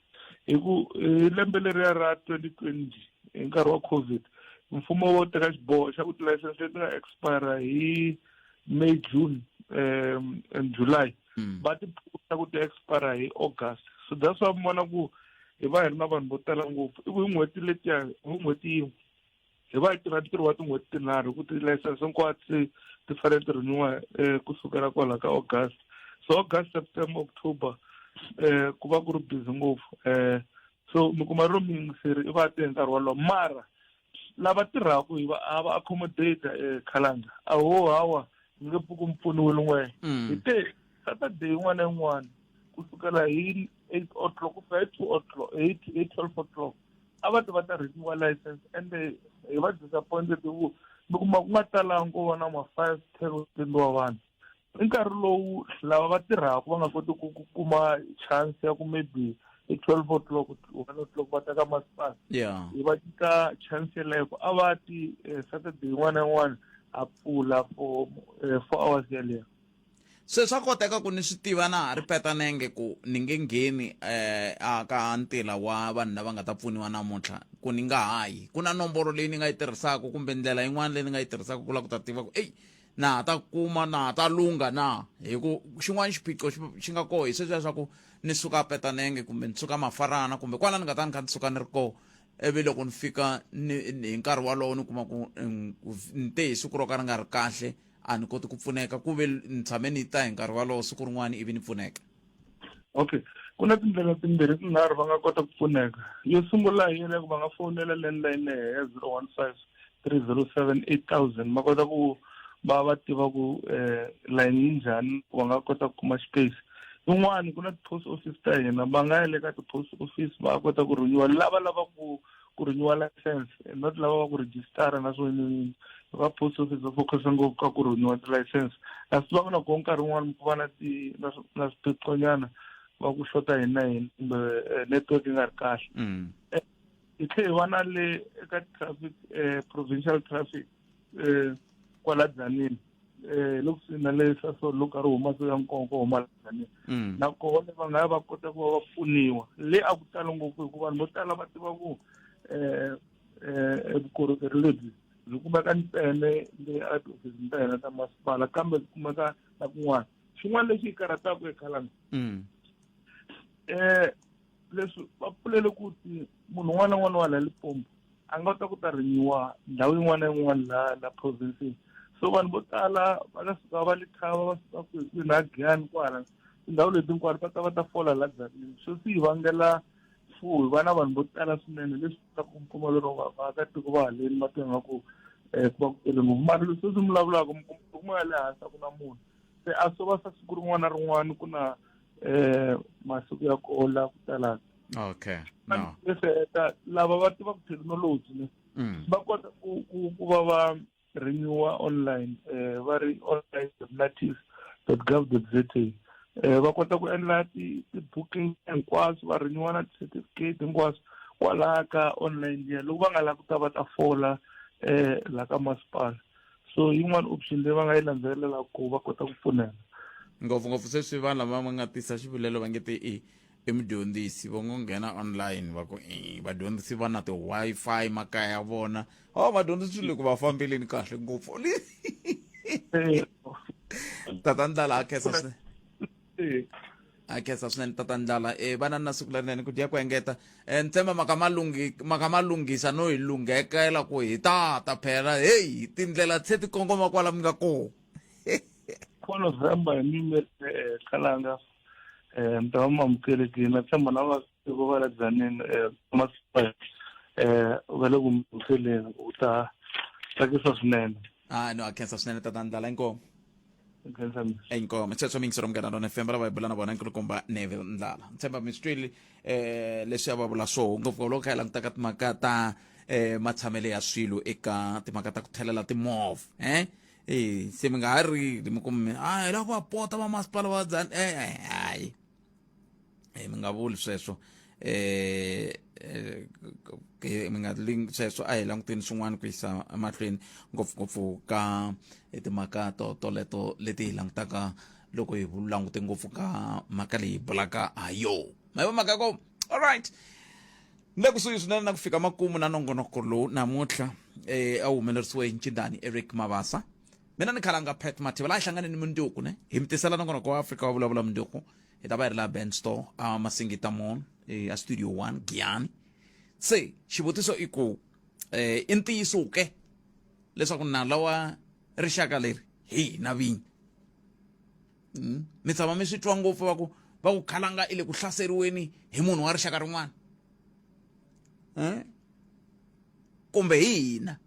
hi ku hi lembe leriya ra 2020 hi nkarhi wa COVID, mfumo wo teka xiboho xa ku tilayisense leti nga expire hi May, June and July va ti pfuxa ku ti expire hi August. So that's why mi vona ku hi va hi ri na vanhu vo tala ngopfu, i ku hi n'hweti letiya, hi n'hweti yin'we hi va hi tirha ntirho wa tin'hweti tinharhu, ku tilayisense hinkwato se ti fanele ti renewa kusukela kwala ka August. So August, September, October ku va ku ri busy ngopfu. So mi kuma ro muyingiseri i va te hi nkarhi wolowo, mara lava tirhaka hi va a va accommodate khalanga a ho hawa mi nge pfuki mi pfuniwile n'we. Hi te Saturday yin'wana na yin'wana kusukela hi 8 o'clock ku fika hi 2 o'clock, hi 12 o'clock a va ti va ta renewa license, ende hi va disappointed hi ku mi kuma ku nga talangi ko va na ma 5, 10 or 20 wa vanhu. I nkarhi lowu lava va tirhaka va nga koti ku kuma chance ya ku maybe hi 12 o'clock, 1 o'clock va ta ka masipala. Hi va nyika chance yeleyo ku a va ti Saturday yin'wana na yin'wana a pfula for eh, four hours yeleyo se swa koteka ku ni swi tiva na ha ri peta nenge ku ni nge ngheni eh a ka ntila wa vanhu lava nga ta pfuniwa namuntlha ku ni nga hayi ku na nomboro leyi ni nga yi tirhisaka kumbe ndlela yin'wana leyi ni nga yi tirhisaka ku lava ku ta tiva ku eyi na ha ta kuma na ha ta lungha na hi ku xin'wana xiphiqo xi xi nga koho hi sweswiya swa ku ni suka petanenge kumbe ni suka mafarana kumbe kwala ni nga ta ni kha ni suka ni ri koho ivi loko ni fika ni hi nkarhi wolowo ni kuma ku ni te hi siku ro ka ri nga ri kahle a ni koti ku pfuneka ku ve ni tshame ni ta hi nkarhi wolowo siku rin'wana ivi ni pfuneka okay ku na tindlela timbirhi tinharhu va nga kota ku pfuneka yo sungula hi yeleyo va nga fonela landline ya 015 307 8000 va kota ku va va tiva ku um line yi njhani va nga kota ku kuma xipeyisi yin'wani ku na ti-post office ta hina va nga ya le ka ti-post office va kota ku rhunyiwa lava lava ku ku renewa license not lava va ku registara na swin'win'wini va post office va focus ngopfu ka ku renewa ti-license na swi tiva ku na koho nkarhi wun'wani ku va na ti na na swiphiqonyana va ku xota hi na hina kumbe eh, network yi nga ri kahle mm. eh, hi tlhe hi va na le eka traffic eh, provincial traffic eh, kwala Dzanini eh loko swi na le Sasol loko karhi huma se ya nkonko huma la mm. na kona va nga va kota ku va va pfuniwa le a ku tala ngopfu hikuva vanhu vo tala va tiva ku eh eh vukorhokeri lebyi byi kumeka ntsena le a tihofisini ta hina ta masipala kambe byi kumeka na kun'wana xin'wana lexi hi karhataka ekhalanga mm. eh leswi va pfulele ku ti munhu un'wana na un'wana wa la Limpopo a nga kota ku ta rimiwa ndhawu yin'wana na yin'wana la la province so vanhu vo tala va ta suka va Lethaba va suka kwihi kwihi na Giyani kwala tindhawu leti hinkwato va ta va ta fola la Dzanini so swi hi vangela fu hi va na vanhu vo tala swinene leswi kotaka ku kuma lero vaakatiko va haleni ma twa nga ku um ku va ku tele ngopfu mara leswi sweswi mi vulavulaka mi kuma ya le hansi a ku na munhu se a swo va swa siku rin'wana na rin'wana ku na um masiku ya koho la ku talaka okay no leswi heta lava va tivaka thekinoloji ne mm. va kota ku ku ku va va renewa online eh va ri online notice gov za eh va kota ku endla ti ti-booking hinkwaswo va renewa na ti-certificate hinkwaswo kwalaya ka online liya loko va nga lavi ku ta va ta fola eh la ka masipala so yin'wana option leyi va nga yi landzelela ku va kota ku pfuneka ngopfungopfu sweswi vanhu lava va nga tisa xivilelo va nge te i i mudyondzisi va ngo nghena online va ku i vadyondzisi va na ti-wi-fi makaya ya vona o vadyondzisi le ku va fambeleni kahle ngopfu tata ndlala a khensa swinene a khensa swinene tata ndlala e vana na siku lerinene ku dya ku engeta e ni tshemba maka malunghi maka malunghisa no hi lunghekela ku hi tata phela heyi tindlela se ti kongoma kwala mi nga kona 4 November hi mime eh, Khalanga eh mi ta va mi amukelekile na tshemba na vaatiko va la Dzaneni eh masipala eh va le ku mi amukeleni u ta tsakisa swinene ah no a khensa swinene tata ndlala inkomo Khensa mina. inkomo sweswo mingisero munghana lona fm lava hi bula na vona nkulukumba Neville Ndlala ni tshemba mi swi twile eh leswi a va vula swoho ngopfu loko kha hi langutaka timhaka ta eh matshamele ya swilo eka timhaka ta ku thelela timovha eh eh se mi nga ha rili mi ku a hi lava ku va pota va masipala wa Dzani eh eh hayi eh mi nga vuli sweswo eh eh, mi nga lingi sweswo a hi languteni swin'wana ku yisa emahlweni ngopfungopfu ka timhaka to toleto leti hi langutaka loko hi langute ngopfu ka mhaka leyi bulaka ha yo ma yi mhaka ko all right ni le kusuhi swinene na ku fika makumu na nongonoko lowu namuntlha eh, a wu humelerisiwe hi ncindani eric mavasa mina ni khalanga pat matheva laha hi hlanganeni munduku ne hi mi tisela nongonoko wa afrika wa vulavula munduku hi ta va hi ri laha band store a masingita mall eh, a studio one giyani se xivutiso i ku eh, i ntiyiso ke leswaku nala wa rixaka leri hi hina vinyi mm. mi tshama mi swi twa ngopfu va ku va ku khalanga i le ku hlaseriweni hi munhu wa rixaka rin'wana eh? kumbe hi hina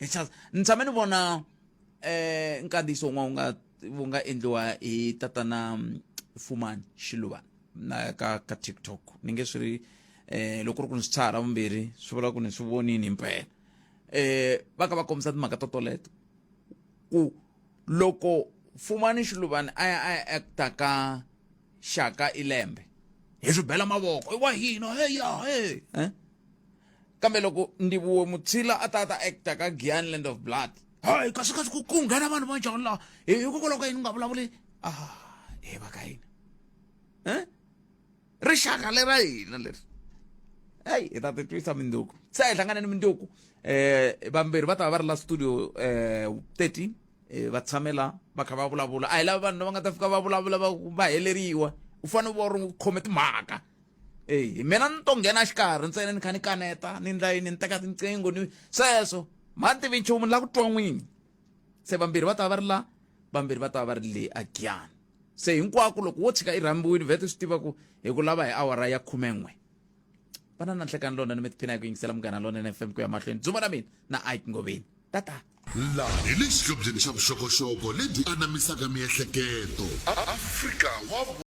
hi chance ni tshame ni vona eh nkandziyiso wun'wana wu nga wu nga endliwa hi tatana mm, Fumani Xiluvana na ka ka TikTok ni nge swi ri eh loko ku ri ku ni swi tshaha ra vumbirhi swi vula ku ni swi vonini himpela eh va ka va kombisa timhaka to toleto ku loko Fumani Xiluvani a ya a ya acta ka Shaka Ilembe hi swi bela mavoko i wa hina heya he eh? kambe loko Ndivhuwo Mutshila a ta a ta acta ka Giyani Land of Blood Hayi, kasi kasi ku ku nghena vanhu va njhani laha? Hikokwalaho ka yini u nga vulavuli? Ah, he va ka hina. Eh? Rixaka lera hina leri. Hey, hi ta titwisa minduku. Se hi hlangane ni minduku. Eh, vambirhi va ta va va ri la studio eh 13 eh, va tshamela va kha va vulavula. A hi lava vanhu lava nga ta fika va vulavula va va heleriwa. U fanele u va u ri khome timhaka. Eyi, mina ni to nghena xikarhi ntsena ni kha ni kaneta ni ndla yini ni teka tinqingho ni sweswo mhani tivi nchumu ni lava ku twa n'wini se vambirhi va ta va ri la vambirhi va ta va ri le a giyani se hinkwako loko wo tshika i rhambiwile vhete swi tiva ku hi ku lava hi awara ya khumen'we vana na nhlekani lona ni mi tiphina hi ku yingisela munghana lonene fm ku ya mahlweni dzuma na mina na ike ngoveni tata Laha hi le xihlobyeni xa vuxokoxoko lebyi anamisaka miehleketo. Afrika wa.